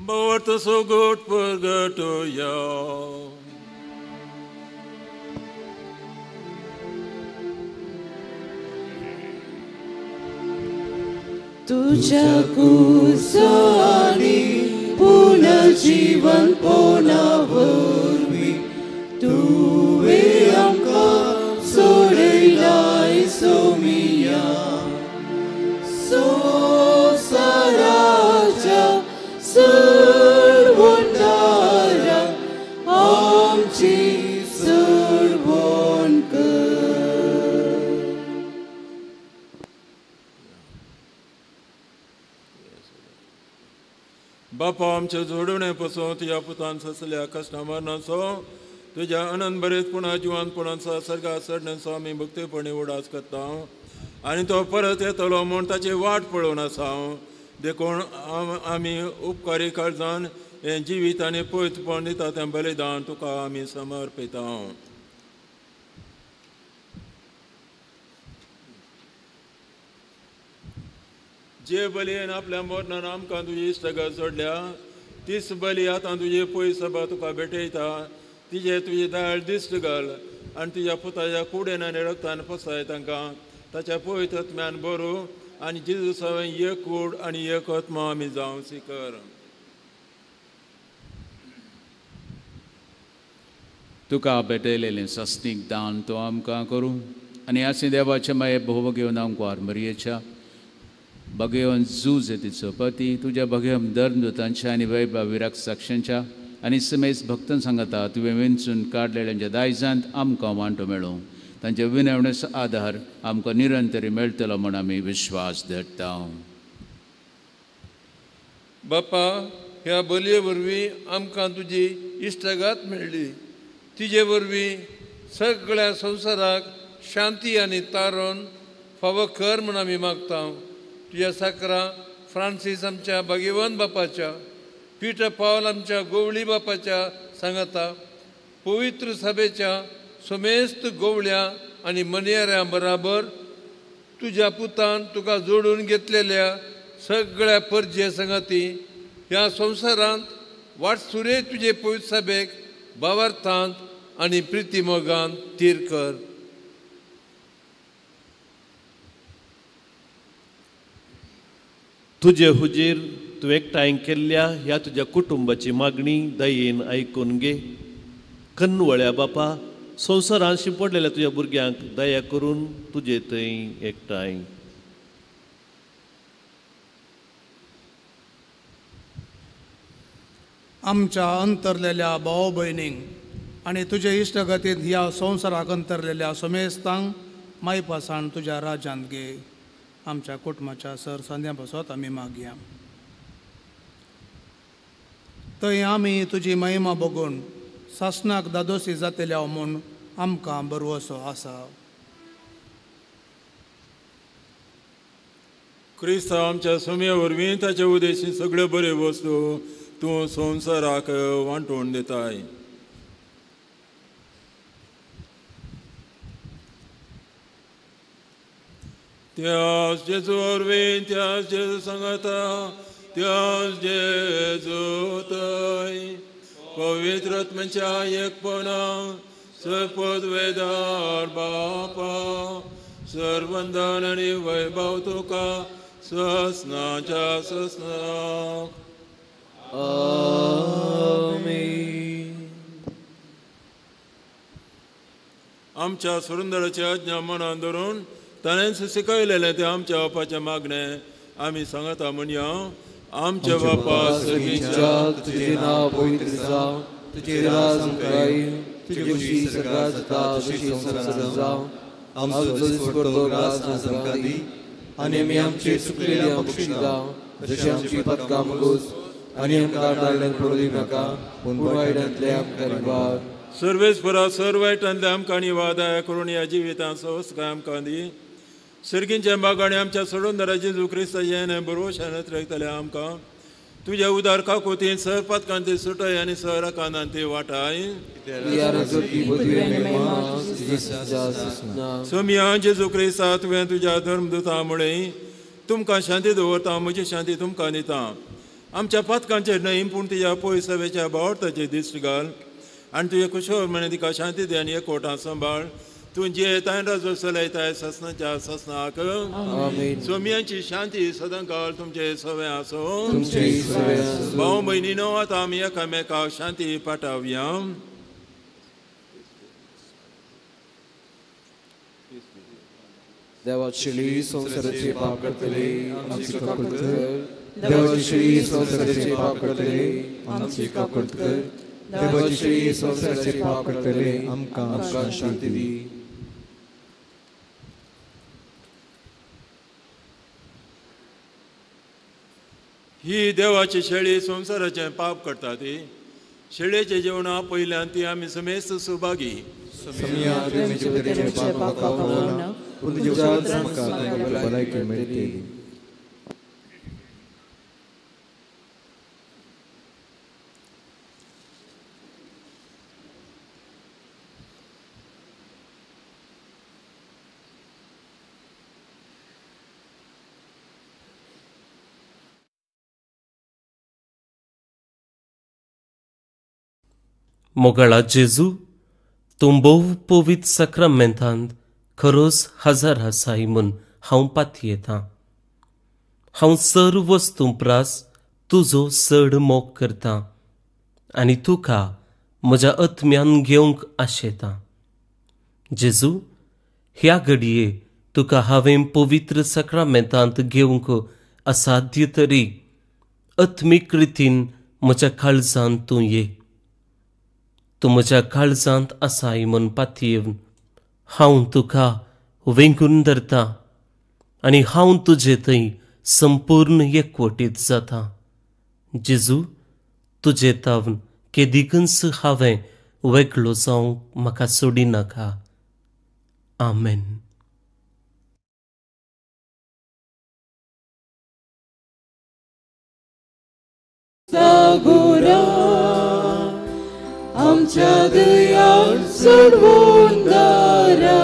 Bort so good purgatorio. तुझ्या कुसानी पुनर्जीवनपणा वरवीं तुवें आमकां सोडयलाय सोमिया. संवसाराच्या सोडवणदारा आमची सोडवण कर. बापा आमच्या जोडणे पसून तुज्या पुतान ससल्या कश्टा मरणाचो तुज्या अनंत बरेच पुणा जिवानपणाचो सर्गा चडण्याचो आमी भक्तीपणी उडास करता आनी तो परत येतलो म्हूण ताची वाट पळोवन आसा. देखून आमी उपकारी काळजान हें जिवीत आनी पवित्रपण दिता तें बलिदान तुका आमी समर्पिता. जे बलयेन आपल्या मरणान आमकां तुजी इश्टगत जोडल्या तीच बली आतां तुजी पयस सभा तुका भेटयता. तिजे तुजी दयाळ दिश्ट घाल आनी तुज्या पुताच्या कुडेन आनी रक्तान फसाय तांकां ताच्या पवित्र आत्म्यान बरू आनी जेजू सवें एक कूड आनी एक आत्मा आमी जावं स्वीकर. तुका भेटयलेलें सस्नीक दान तो आमकां करूं आनी आसी देवाचें मागीर भोव घेवन आमकां मरयेच्या भगेवन झूज तिचो पती तुज्या भगेवन धर्मदूतांच्या आनी वैभव विराग साक्षांच्या आनी समेज भक्तां सांगता तुवें वेंचून काडलेल्यांच्या दायजांत आमकां वांटो मेळूं. तांच्या विनवणेचो आदार आमकां निरंतरी मेळटलो म्हूण आमी विश्वास धरता. बापा, ह्या बलये वरवीं आमकां तुजी इश्टागात मेळ्ळी. तिजे वरवीं सगळ्या संवसाराक शांती आनी तारण फावो कर म्हूण आमी मागता. तुज्या साकरा फ्रांसीस आमच्या भाग्यवान बापाच्या, पीटर पावल आमच्या गोवळी बापाच्या सांगाता, पवित्र सभेच्या समेस्त गोवळ्या आनी मनयाऱ्यां बराबर तुज्या पुतान तुका जोडून घेतलेल्या सगळ्या परजे सांगाती ह्या संवसारांत वाटसुरे तुजे पवित्र सभेक भावार्थांत आनी प्रितीमोगान थीर कर. तुजे हुजीर तूं एकठांय केल्ल्या ह्या तुज्या कुटुंबाची मागणी दयेन आयकून घे. कन्वळ्या बापा, संवसारांत शिंपडलेल्या तुज्या भुरग्यांक दया करून तुजे थंय एकठांय. आमच्या अंतरलेल्या भाव भयणींक आनी तुजे इश्टगतींत ह्या संवसाराक अंतरलेल्या समेस्तांक मायपासान तुज्या राज्यांत घे. आमच्या कुटुंबाच्या सर संद्या पासत आमी मागया. थंय आमी तुजी महिमा बघून सासणाक दादोसी जातल्या म्हूण आमकां बरवसो आसा. क्रिस्तांव आमच्या सुमये वरवीं ताचे उद्देशी सगळ्यो बऱ्यो वस्तू तूं संवसाराक वांटून दिताय. त्याच जेजू वरवीं, त्याच जेजू सांगता, त्याच जेजू थंय पवित्र आत्म्याच्या एकपणा सर्वपदवेदार बापा सर्वंदन आनी वैभव तुका ससनाच्या ससनाक. आमेन. आमच्या सुरुंदराची आज्ञा मनान धरून ताणेंच शिकयलेलें तें आमच्या बापाचें मागणें आमी सांगता म्हणया. आमच्या बापा सर्गीच्या, तुजें नांव पवित्र जावं, तुजें राज आमकां येवं, तुजी खुशी सर्गांत जाता तशी संवसारांत जावं. आमचो दिसपडतो ग्रास आज आमकां दी आनी आमी आमचे चुकलेल्या बक्षिता जशें आमची पदकां मगोस आनी आमकां दाळ्यान पडूं दिनाका, पूण वायटांतले आमकां निवार. सर्वेस्परा सर्व वायटांतले आमकां निवार दया करून ह्या जिवितांत सवसकाय आमकां दी. सर्गींच्या बागांनी आमच्या सोडून जेजू क्रिस्ताचें बरोवशान रयतले आमकां तुज्या उदार काकुतीन सर पातकांती सुटय आनी सर कानांती वाटाय. सोमिया जेजू क्रिस्ता, तुवें तुज्या धर्मदूता मुळे तुमकां शांती दवरता, म्हजी शांती तुमकां दिता. आमच्या पातकांचेर न्हय पूण तुज्या पयसवेच्या बावडताचेर दिश्ट घाल आनी तुजे कुशळ म्हणे तिका शांती दी आनी एकवटां सांबाळ. तूं जियेताय राजो चलयताय ससनाच्या ससनाक. सोमयांची शांती सदांकाळ तुमचे सवे आसो. भाव भयणीनो, आतां आमी एकामेकाक शांती पाठावया. देवाची संवसाराचे पाप करतले आमची काकूळ कर. देवाची संवसाराचे पाप करतले आमची काकूळ कर. देवाची संवसाराचे पाप करतले आमकां शांती दी. ही देवाची शेळी संवसाराचें पाप करता ती शेळेचे जेवणा पयल्यान ती आमी समेस्त सुभागी. मोगाळा जेजू, तूं भोव पवित्र साक्रामेंतांत खरोच हजर आसाय म्हूण हांव पातयेतां. हांव सर्व वस्तूं प्रास तुजो चड मोग करतां आनी तुका म्हज्या आत्म्यान घेवंक आशेतां. जेजू, ह्या घडये तुका हांवें पवित्र साक्रामेंतांत घेवंक असाध्य तरी आत्मीक रितीन म्हज्या काळजांत तूं ये. तूं म्हज्या काळजांत आसाय म्हूण पातयेवन हांव तुका वेंगून धरता आनी हांव तुजे थंय संपूर्ण एकवटीत जाता. जेजू, तुजे तावन केदिकूच हांवें वेगळो जावंक म्हाका सोडिनाका. आमेन. आमच्या दयाळ सोडवून दारा,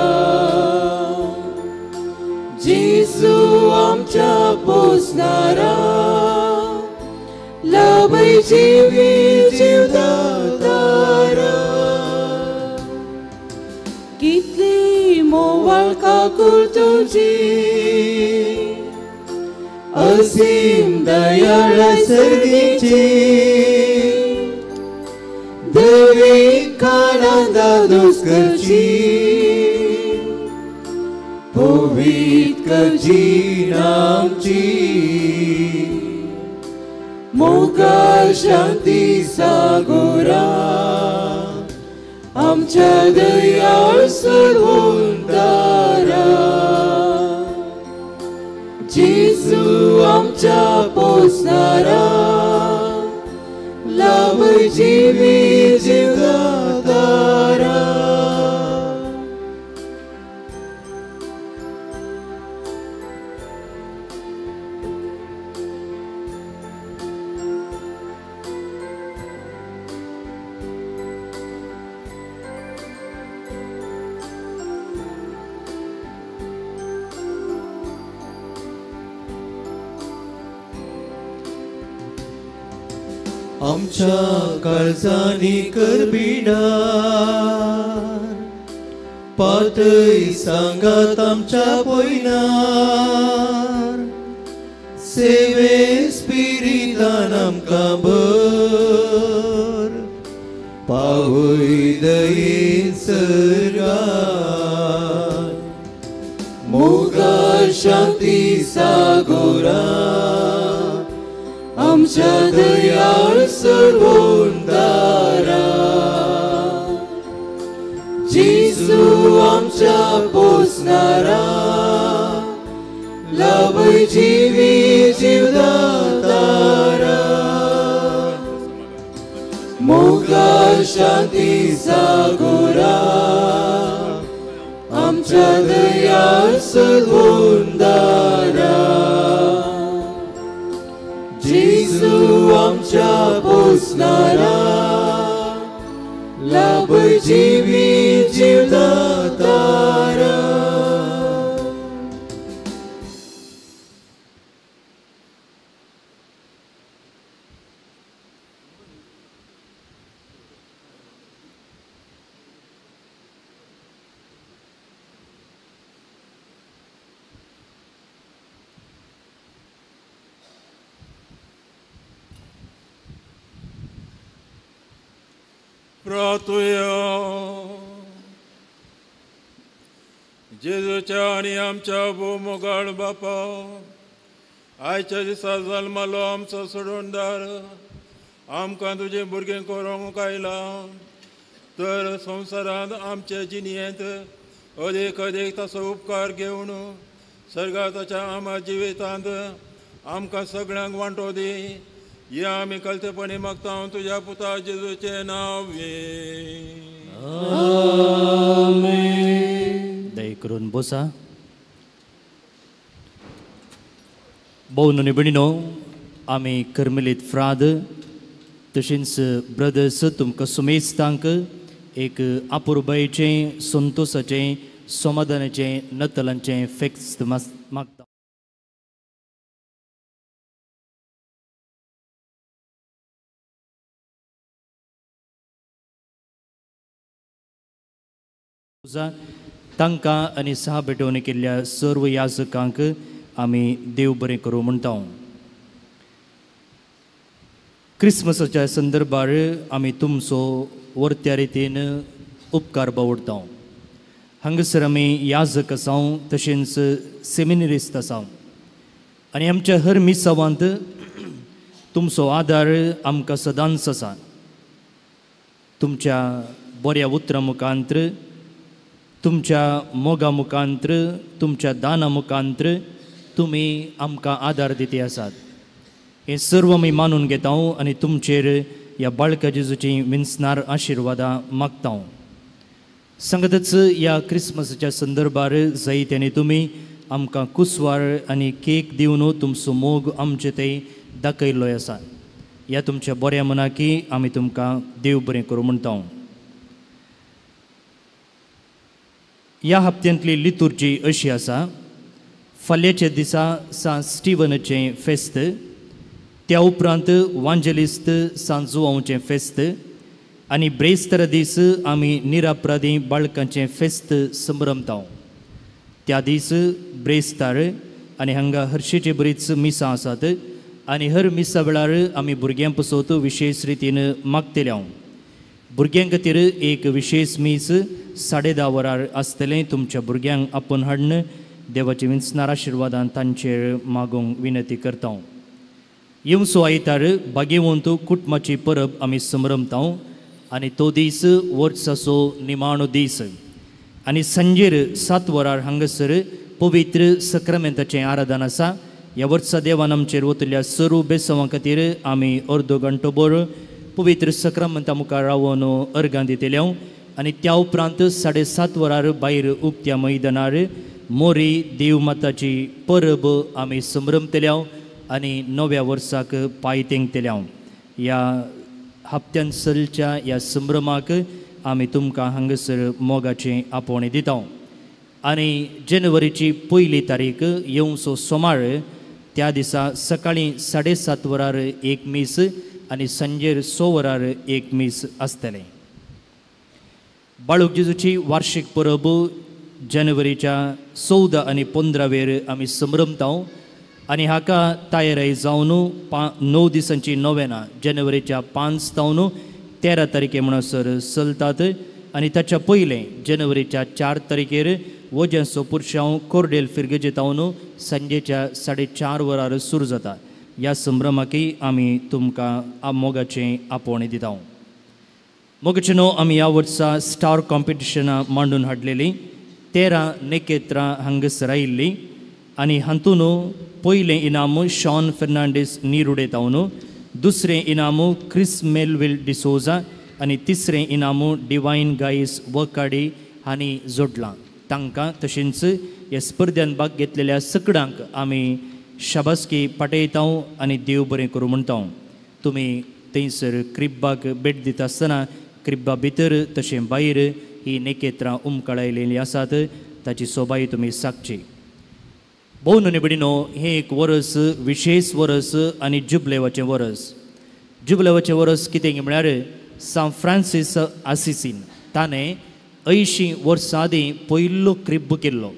जेजू आमच्या पोसणारा, लाभय जिवी जीवदातारा. कितली मोवाळ काकूळ तुजी, असीम दयाळ सर्गीची, देवी कानांदा दोस करची, पवित्र करची नामची, मोगा शांती सागोरा, आमच्या दयाळ सोडवून दारा, जेजू आमच्या पोसणारा, लाभय जिवी जीवदातारा. आमच्या काळजांनी करबिणार पातय सांगात आमच्या पयनार, सेवे स्पिरितान आमकां भर, पावय दयेन सर्गात. मोगा शांती सागोरा, आमच्या दयाळ सोडवून दारा, जेजू आमच्या पोसणारा, लाभय जिवी जीवदातारा, मोगा शांती सागोरा, आमच्या दयाळ सोडवून दारा, जेजू आमच्या पोसणारा, लाभय जिवी जीवदातारा. प्रार्थुया. जेजूच्या आनी आमच्या भोव बापा, आयच्या दिसा जल्मालो आमचो सोडवणदार आमकां तुजें भुरगें करूंक आयलां, तर संवसारांत आमचे जिणेंत अदीक अदीक ताचो उपकार घेवन सर्गाताच्या आमा जिवितांत आमकां सगळ्यांक वांटो दी. हे आमी कलतेपणी मागता तुज्या पुता जेजूचें नांव. दया करून बसा. भोव भयणीनो, आमी कर्मेलीत फ्राद तशेंच ब्रदर्स तुमकां सुमेस्तांक एक आपुरबायेचें, संतोसाचें, समाधानाचें, नतलांचें फेस्त मागता. तांकां आनी सहा भेटवणी केल्ल्या सर्व याजकांक आमी देव बरें करूं म्हणटा. क्रिसमसाच्या संदर्भार आमी तुमचो वर्त्या रितीन उपकार बावडटा. हांगासर आमी याजक आसा तशेंच सेमिनरिस्त आसा आनी आमच्या हर मिसावांत तुमचो आदार आमकां सदांच आसा. तुमच्या बऱ्या उतरां मुखांत्र, तुमच्या मोगा मुखांत्र, तुमच्या दाना मुखांत्र तुमी आमकां आदार दिती आसात. हें सर्व आमी मानून घेता आनी तुमचेर ह्या बाळका जेजूची विन्सनार आशिर्वादां मागता. सांगतच ह्या क्रिसमसाच्या संदर्भार जायत्यांनी तुमी आमकां कुसवार आनी केक दिवन तुमचो मोग आमचे थंय दाखयल्लो आसा. ह्या तुमच्या बऱ्या मनाकी आमी तुमकां देव बरें करूं म्हणटा. ह्या हप्त्यांतली लितुर्जी अशी आसा. फाल्याच्या दिसा सांत स्टिवनाचें फेस्त, त्या उपरांत वांजेलिस्त सांत जुवांवचें फेस्त आनी ब्रेस्तारा दीस आमी निरापराधी बाळकांचें फेस्त संभ्रमता. त्या दीस ब्रेस्तार आनी हांगा हरशीची बरीच मिसां आसात आनी हर मिसा वेळार आमी भुरग्यां पसत विशेश रितीन मागतले. भुरग्यां खातीर एक विशेश मीस 10:30 वरार आसतलें. तुमच्या भुरग्यांक आपोवन हाडून देवाचे विन्सनार आशिर्वादान तांचेर मागूंक विनंती करता. येवचो आयतार बागेवंत कुटुंबाची परब आमी संभ्रमता आनी तो दीस वर्साचो निमाणो दीस आनी सांजेर 7 वरार हांगासर पवित्र सक्रामेंताचें आराधन आसा. ह्या वर्सा देवान आमचेर वतल्या सर्व बेसांवां खातीर आमी अर्दो घंटो भर पवित्र सक्रामेंता मुखार रावन अर्गां दितले आनी त्या उपरांत 7:30 वरार भायर उक्त्या मैदानार मोरी देवमाताची परब आमी संभ्रमतले आनी नव्या वर्साक पांय तेंकतले. ह्या हप्त्यान चलच्या ह्या संभ्रमाक आमी तुमकां हांगासर मोगाचें आपोवणें दिता. आनी जानेवारीची 1 तारीख येवचो सोमार, त्या दिसा सकाळीं 7:30 वरार एक मीस आनी सांजेर 6 वरार एक मीस आसतलें. बाळूक जेजूची वार्षिक परब जानेवारीच्या 14 आनी 15 वेर आमी संभ्रमता आनी हाका तयारी जावन 9 दिसांची नोवेना जानेवारीच्या 5 तावन 13 तारखे म्हणसर चलतात आनी ताच्या पयलें जानेवारीच्या 4 तारखेर वज्यांचो पुरशांव कोर्डेल फिरगेजे तावन सांजेच्या 4:30 वरार सुरू जाता. ह्या संभ्रमाकी आमी तुमकां मोगाचें आपोवणें दिता. मोगाचें न्हू आमी ह्या वर्सा स्टार कॉम्पिटिशनां मांडून हाडलेलीं 13 नेकेत्रां हांगासर आयिल्लीं आनी हातूंत पयलें इनाम शॉन फेर्नांडीस निरुडे तावन, दुसरें इनाम क्रिस मेलविल डिसोजा आनी तिसरें इनाम डिवायन गायस वकाडी हांणी जोडलां. तांकां तशेंच ह्या स्पर्ध्यान भाग घेतलेल्या सगळ्यांक आमी शाबासकी पाठयता आनी देव बरें करूं म्हणटा. तुमी थंयसर क्रिब्बाक भेट दिता आसतना क्रिब्बा भितर तशें भायर ही नेकेत्रां उमकळायलेलीं आसात, ताची सोबाय तुमी सागची. भोव भयणीनो, हें एक वरस विशेश वरस आनी जुबलेवाचें वरस. जुबलेवाचें वरस कितें म्हळ्यार सांत फ्रांसीस आसिसीन ताणें 80 वर्सां आदीं पयलो क्रिब्ब केल्लो.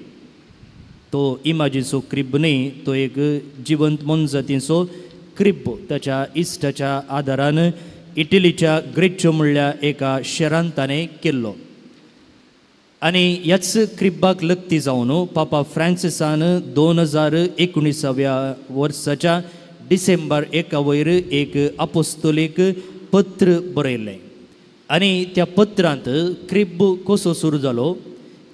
तो इमाजीचो क्रिब्ब न्ही, तो एक जिवंत मनजातींचो क्रिब्ब ताच्या इश्टाच्या आदारान इटलीच्या ग्रेच्यो म्हणल्या एका शहरांत ताणें केल्लो. आनी ह्याच क्रिब्बाक लग्ती जावन पापा फ्रांसिसान 2019व्या वर्साच्या डिसेंबर 1 वयर एक आपोस्तोलीक पत्र बरयल्लें आनी त्या पत्रांत क्रिब्ब कसो सुरू जालो,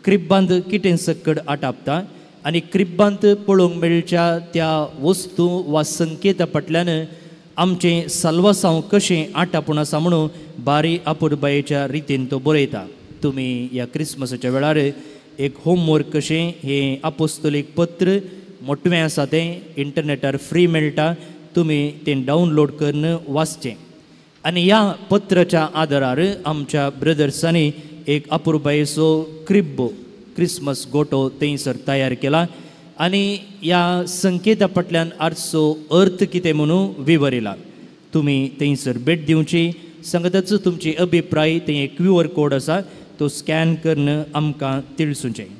क्रिब्बांत कितें सक्कड आटापता आनी क्रिब्बांत पळोवंक मेळच्या त्या वस्तू वा संकेता फाटल्यान आमचें साल्वासांव कशें आटापूण आसा म्हणून बारी आपुरबायेच्या रितीन तो बरयता. तुमी ह्या क्रिसमसाच्या वेळार एक होमवर्क कशें हें आपोस्तोलीक पत्र मोटवें आसा तें इंटरनेटार फ्री मेळटा, तुमी तें डावनलोड करून वाचचें. आनी ह्या पत्राच्या आदारार आमच्या ब्रदर्सांनी एक अपुरबायेचो क्रिब्बो क्रिसमस गोटो थंयसर तयार केला आनी ह्या संकेता फाटल्यान आरसो अर्थ कितें म्हणून विवरिला. तुमी थंयसर भेट दिवची, सांगताच तुमची अभिप्राय थंय एक क्यू आर कोड आसा तो स्कॅन करून आमकां तिळसुचें.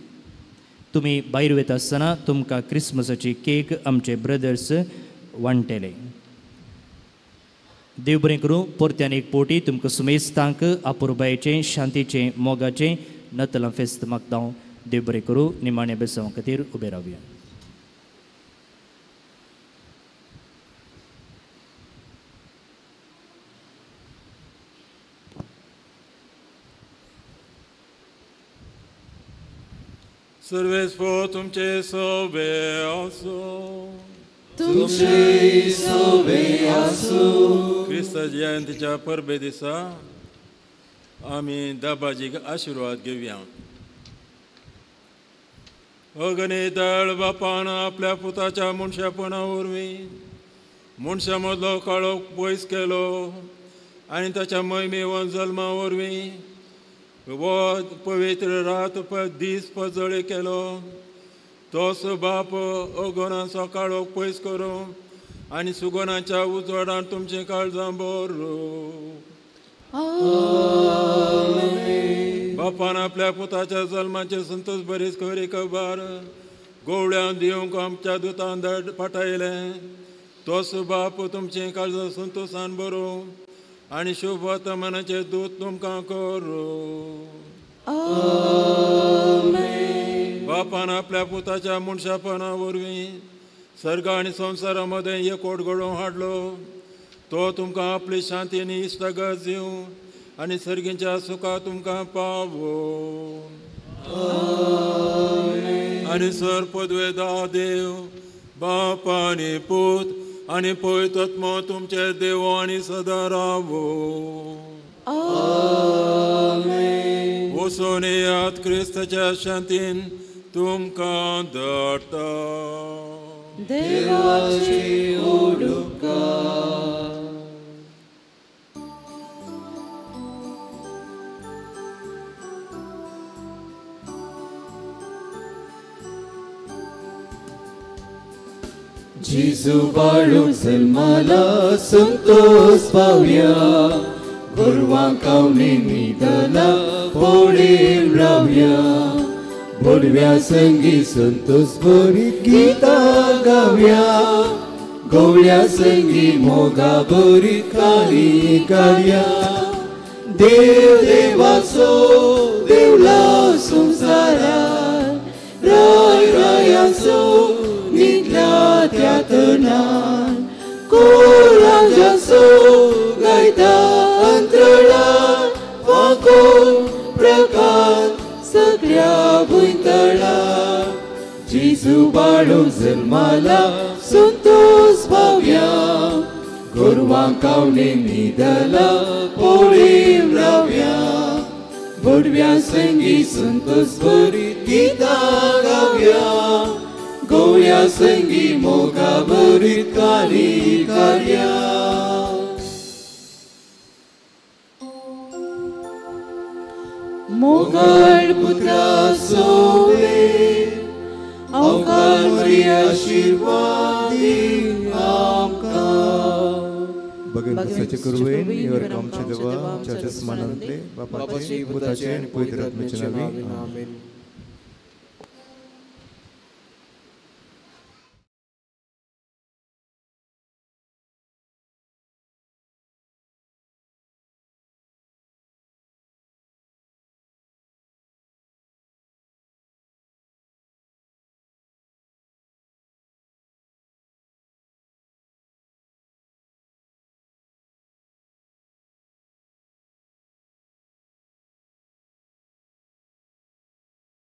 तुमी भायर वयता आसतना तुमकां क्रिसमसाची केक आमचे ब्रदर्स वांट्टले. देव बरें करूं. परत्यान एक पोटी तुमकां सुमेस्तांक अपुरबायेचें, शांतीचें, मोगाचें नतलां फेस्त मागता हांव. देव बरें करूं. निमाण्या बेसांवा खातीर उबें रावया. सर्वेस्पो तुमचे सोबे आसो, तुमचे सोबे आसो. क्रिस्त जयंतीच्या परबे दिसा आमी दाबाजीक आशिर्वाद घेवया. अग्नी दळ बापान आपल्या पुताच्या मनशापणा वरवीं मनशा मदलो काळोख पयस केलो आनी ताच्या महिमेवन जल्मा वरवीं वो पवित्र रात दीस पजळे केलो. तोच बाप अगोनाचो काळोख पयस करूं आनी सुगोनाच्या उजवाडान तुमचें काळजां भरूं. बापान आपल्या पुताच्या जल्माचे संतोष बरीच खरी खबर गोवळ्यान दिवंक आमच्या दुतान पाठयलें. तोच बाप तुमचें काळजां संतोशान भरूं आनी शुभ वर्तमानाचें दूत तुमकां करूं. बापान आपल्या पुताच्या मनशापणा वरवीं सर्ग आनी संवसारा मदें एकवट घडोवन हाडलो. तो तुमकां आपली शांती आनी इश्टागत दिवं आनी सर्गीच्या सुखा तुमकां पावो. आनी सर पदवेदा देव बाप आनी पूत आनी पवित्र आत्मो तुमचे देव आनी सदां रावो. वचून येयात क्रिस्ताच्या शांतीन तुमकां धाडटा. देवाची ओडुका. जेजू बाळूक जल्माला संतोष पावया, गोरवां कावणी न्हिदला पोळेन रावया, बोडव्या संगी संतोष भरीत गितां गावया, गवळ्या संगी मोगा भरीत काणी काडया. देव देवाचो देवला संवसारात, राय रायाचो निदल्या त्या तणान, कोराजाचो गायता अंतराळात, फांको प्रकाश सगळ्या भुंयतळात. जेजू बाळूक जल्माला संतोष पावया, गोरवां कावणे न्हिदला पोळेन रावया, बोडव्या संगी संतोष भरीत गितां गावया, गवळ्या संगी मोगा भरीत काणी काडया. मोगाळ पुत्रा सोबे अवकार मरी आशिर्वाद दी आमकां. बगेन क्रिस्ताचे कुरवेन निवर आमचे देवा आमच्या जसमानांतले बापाचे पुताचे आनी पवित्र आत्म्याचे नांवी आमेन.